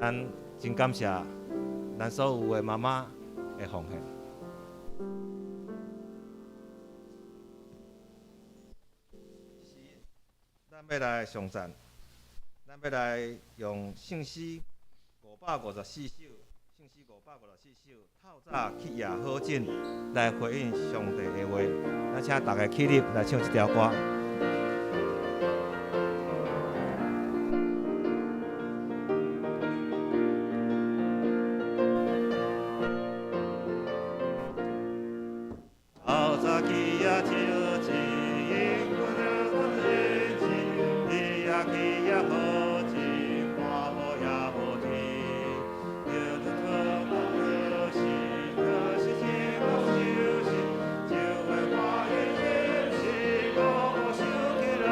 咱真感謝咱所有的媽媽的奉獻。咱欲來頌讚，咱欲來用聖詩554首，聖詩554首，透早起夜好診來回應上帝的話。咱請大家起立來唱這條歌。透早起夜手指，因阮阮日子，你也起夜好诊，看无也无天。着着托梦可是可是情无就是，就会欢喜是五五想起来，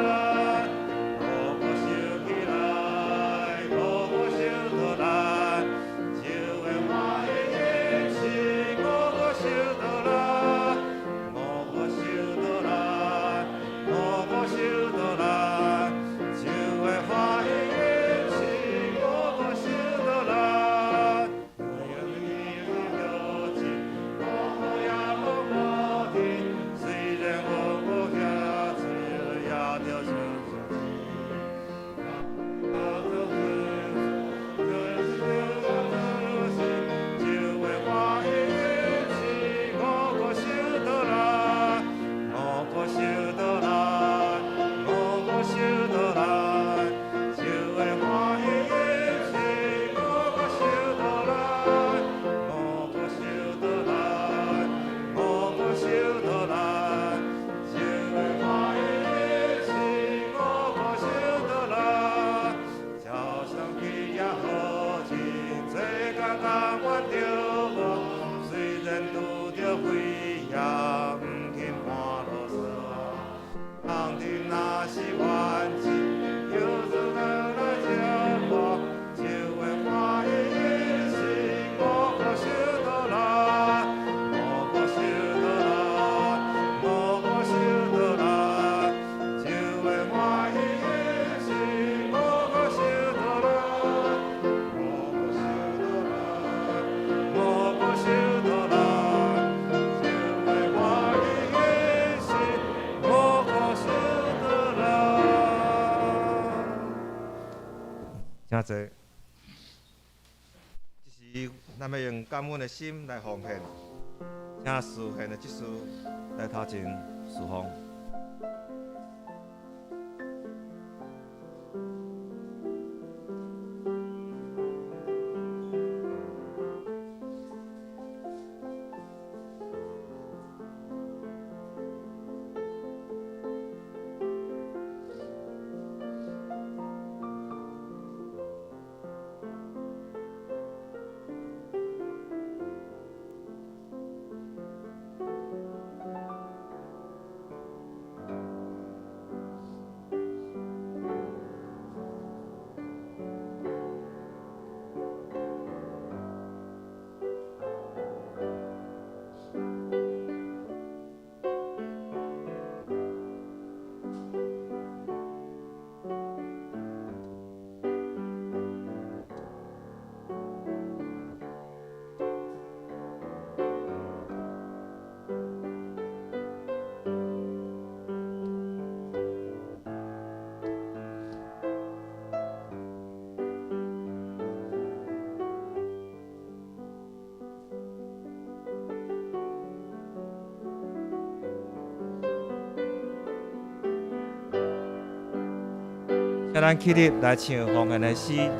五五想起來，五五想倒來，就會歡喜是五五想倒來。五五想倒來，五五想倒來，就會歡喜是五五想倒來。五五也無無天，雖然阮無遐濟，也著想想就會歡喜是五五想倒來，五五想倒來，五五想倒來，就會歡喜是五五想倒來，五五想倒來，五五想倒來，就會歡喜是五五想倒來。早上起夜好診，做工甘願著無，雖然拄著危險，毋肯半路煞。人哋若是願意，叫做倒來接我，就會歡喜是五五想倒來，五五想倒來，五五想倒來，就會歡喜是五五想倒時，咱欲用感恩的心來奉獻，請司獻的執事來頭前侍奉。請咱起立來唱奉獻的詩。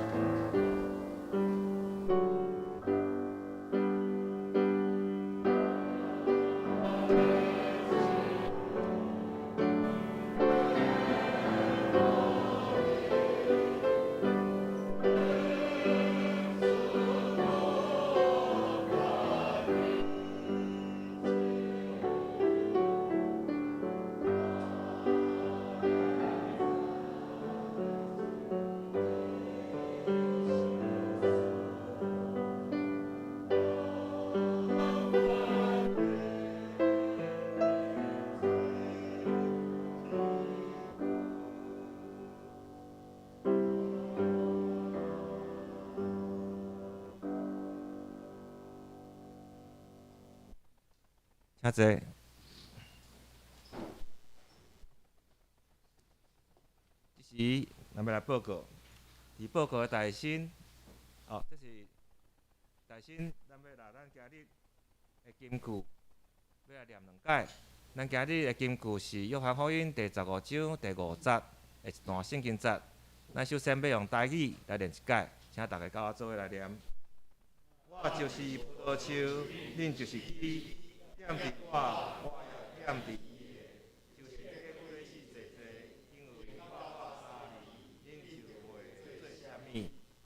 請坐。這時，咱欲來報告。佇報告的大先，哦，這是大先，咱欲來咱今日的金句，欲來念兩解。咱今日的金句是《約翰福音》第十五章第五節的一段聖經節。咱首先欲用台語來念一解，請大家佮我做伙來念。我就是葡萄樹，恁就是枝。踮佇我，我也踮佇伊的，就是結果子濟濟，因為無我，恁就袂做啥物。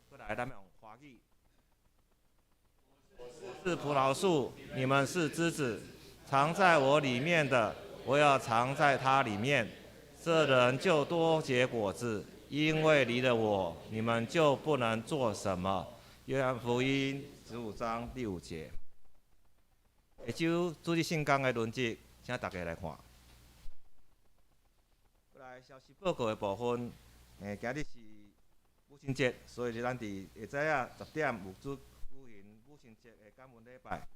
閣來，咱欲用華語。我是葡萄樹，你們是枝子，藏在我裡面的，我也藏在他裡面。這人就多結果子，因為離了我，你們就不能做什麼。約翰福音15章第5節。下週主日聖工的輪值，請大家來看。來消息報告的部分，今日是母親節，所以咱佇下早仔10點有舉行母親節的感恩禮拜。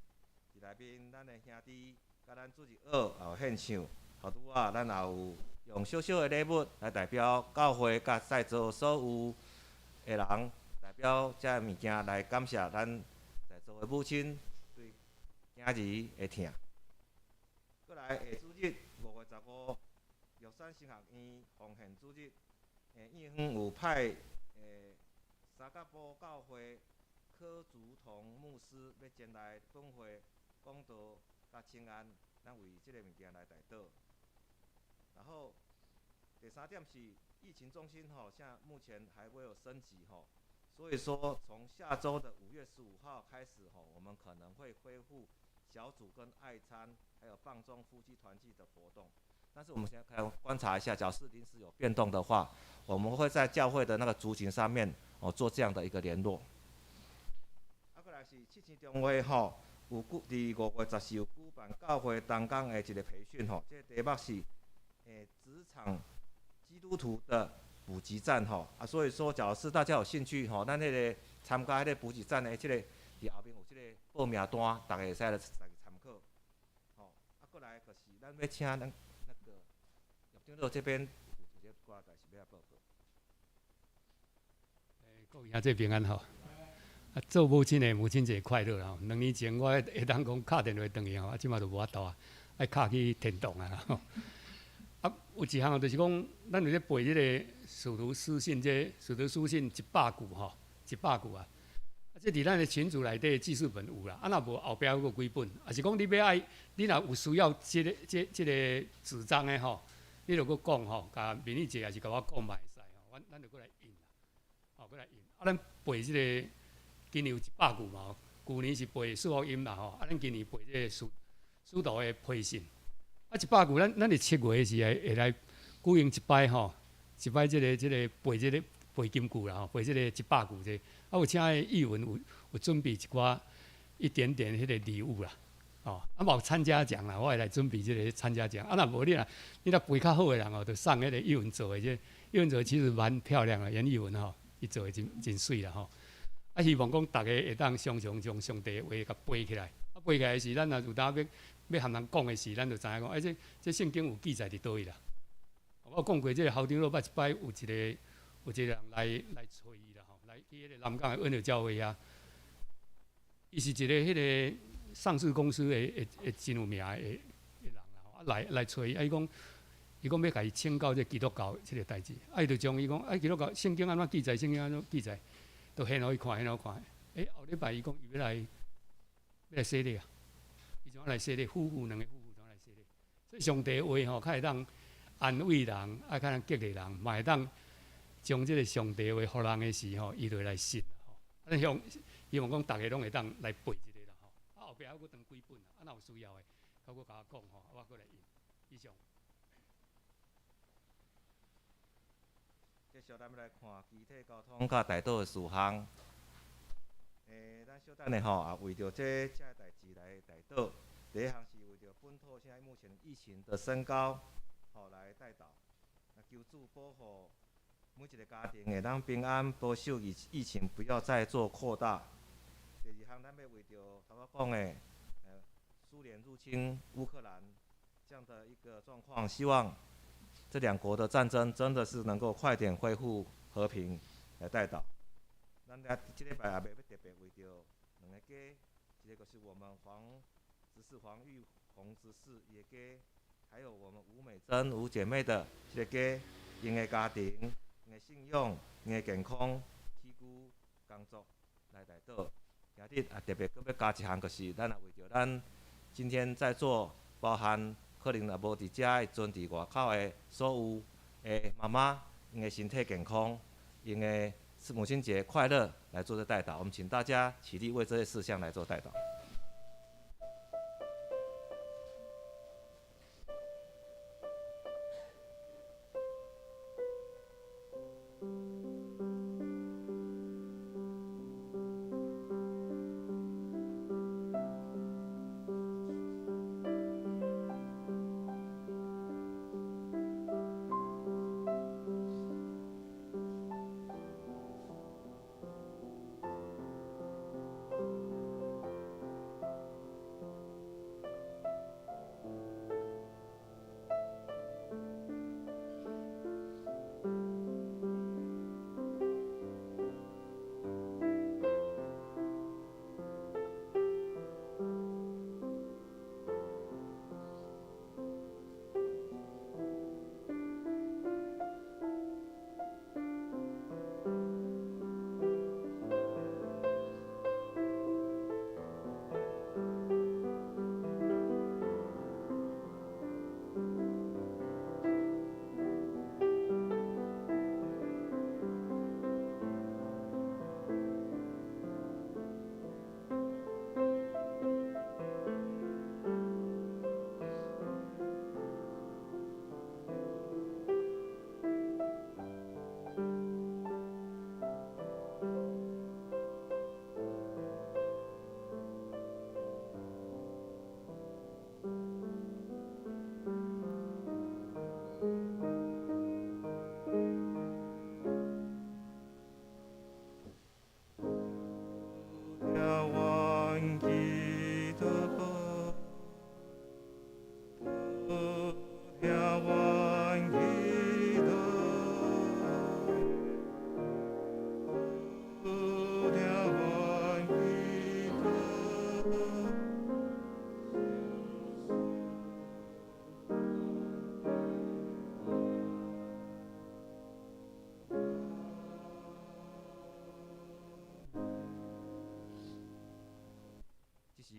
佇內面，咱的兄弟佮咱主日學也有獻唱，後拄仔咱也有用小小的禮物來代表教會佮在座所有的人，代表這个物件來感謝咱在座的母親對囝兒的疼。閣來下主日5月15，玉山神學院奉獻主日，院方有派三角埔教會柯竹彤牧師欲前來本會講道佮請安，咱為這个物件來代禱。然後第三點是疫情中心吼，現在目前還未有升級吼，所以說從下週的5月15號開始吼，我們可能會恢復小組跟愛餐，還有放縱夫妻團聚的活動。但是我們現在觀察一下，假設臨時有變動的話，我們會在教會的那個族群上面哦做這樣的一個聯絡。啊，閣來是七星中會吼，有舉佇5月14有舉辦教會同工的一個培訓吼，這個題目是職場基督徒的補給站吼啊，所以說，假如是大家有興趣吼，咱彼個參加彼個補給站的這個佇後面有這個報名單，大家會使來參考。吼，啊，閣來就是咱欲請咱那個葉長老這邊有一寡代誌欲來報告。各位兄弟平安吼。啊，做母親的母親節快樂啦！2年前我會當講敲電話轉去吼，啊，這馬就無法度啊，愛敲去天堂啊！啊，有一項就是講，咱有咧背這个使徒書信，這使徒書信一百句吼，一百句啊。啊，這佇咱的群組內底記事本有啦，啊，若無後壁閣有幾本，啊是講你欲愛，你若有需要這个這這个紙張的吼，你著閣講吼，共美麗姐抑是共我講嘛會使吼，阮咱就閣來印啦，吼，閣來印。啊，咱背這个今年有一百句嘛，舊年是背四福音啦吼，啊，咱今年背這个使徒的批信。啊，一百句，咱佇7月的時會來舉行一擺吼，一擺這个背這个背金句啦吼，背這个一百句這個。啊，有請彼譯文有準備一寡一點點彼個禮物啦，哦，啊嘛有參加獎啦，我會來準備這个參加獎。啊，若無你若背較好的人哦，就送彼个譯文做的這譯文做的其實蠻漂亮的，嚴譯文吼，伊做的真真媠啦吼。啊，希望講逐家會當常常將上帝的話共背起來。啊，背起來時，咱若有當欲欲含人講的時，咱就知影講，欸，這聖經有記載佇佗位啦。我講過，這个校長老捌一擺有一個人來揣伊啦吼，來去彼個南港的恩和教會遐。伊是一个彼个上市公司的真有名的人啦吼，啊來揣伊，啊伊講伊講欲共伊請教這基督教這个代誌，啊伊就將伊講啊基督教聖經按怎記載，聖經按怎記載，都顯予伊看，顯予伊看。欸，後禮拜伊講伊欲來洗禮啊，伊怎來洗禮？夫婦兩个夫婦怎來洗禮？所以上帝話吼，較會當安慰人，啊，較能激勵人，嘛會當將這个上帝話予人的時吼，伊就會來信吼。啊，希望講逐家攏會當來背這个啦吼。啊，後壁猶閣長幾本，啊，若有需要的，閣閣共我講吼，我閣來印。以上。繼續咱欲來看機體交通佮代禱的事項。咱小等下吼，也為著這個代誌來代禱。第一項是為著本土現在目前疫情的升高，吼來代禱。那求主保護每一个家庭會當平安，保守疫情不要再做擴大。第二項，咱欲為著頭仔講的，蘇聯入侵烏克蘭這樣的一個狀況，希望這兩國的戰爭真的是能夠快點恢復和平來代禱。咱來這禮拜也欲特別為著兩个家，一个就是我們黃執事黃玉紅執事伊的家，還有我們吳美珍吳姐妹的這个家，𪜶的家庭、𪜶的信仰、𪜶的健康、起居、工作來代禱。今日也特別閣欲加一項，就是咱也為著咱今天在座，包含可能也無佇遮的陣佇外口的所有的媽媽，𪜶的身體健康，𪜶的母親節快樂，來做這代禱。我們請大家起立為這些事項來做代禱。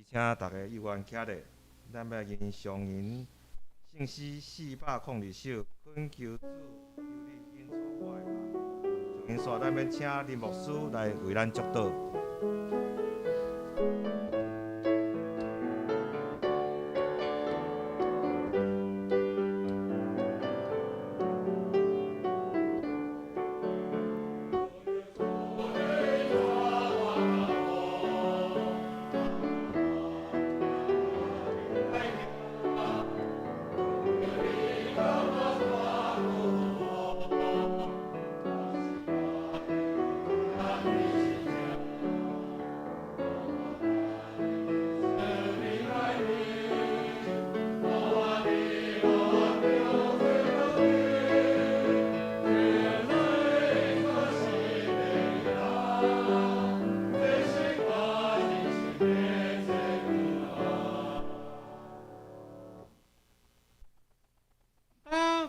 時請大家有緣徛咧，咱欲吟上吟聖詩402首，懇求主，求你引帶我的腳。上吟煞，咱欲請林牧師來為咱祝禱。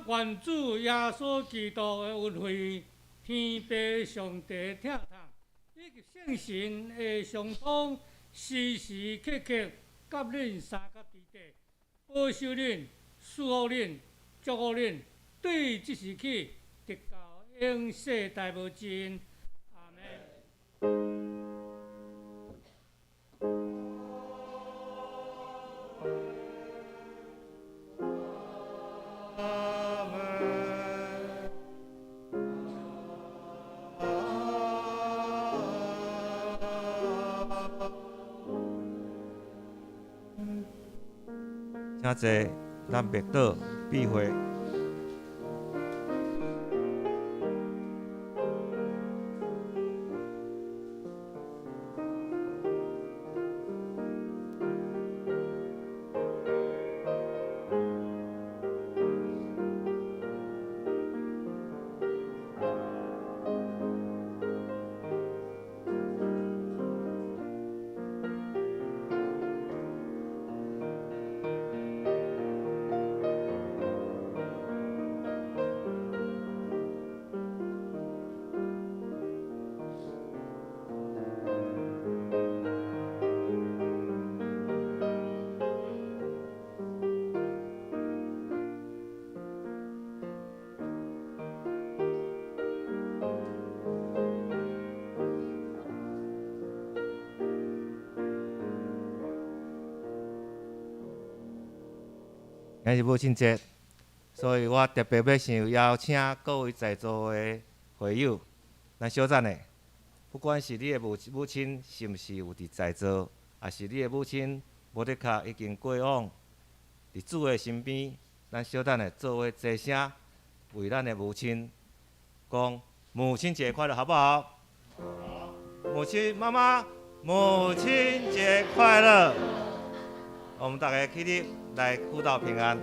願主耶穌基督的恩惠、天父上帝疼痛，以及聖神的相通，時時刻刻佮恁相佮佇底，保守恁、賜福恁、祝福恁，對這時起，直到永世代無盡。阿們。阿們。請坐，咱默禱閉會。今日母親節，所以我特別欲想邀請各位在座的會友，咱小等下，不管是你的母母親是毋是有佇在座，抑是你的母親無的確已經過往，佇主的身邊，咱小等下做伙齊聲為咱的母親講母親節快樂，好不好？好。母親媽媽，母親節快樂！我們大家起立來互道平安。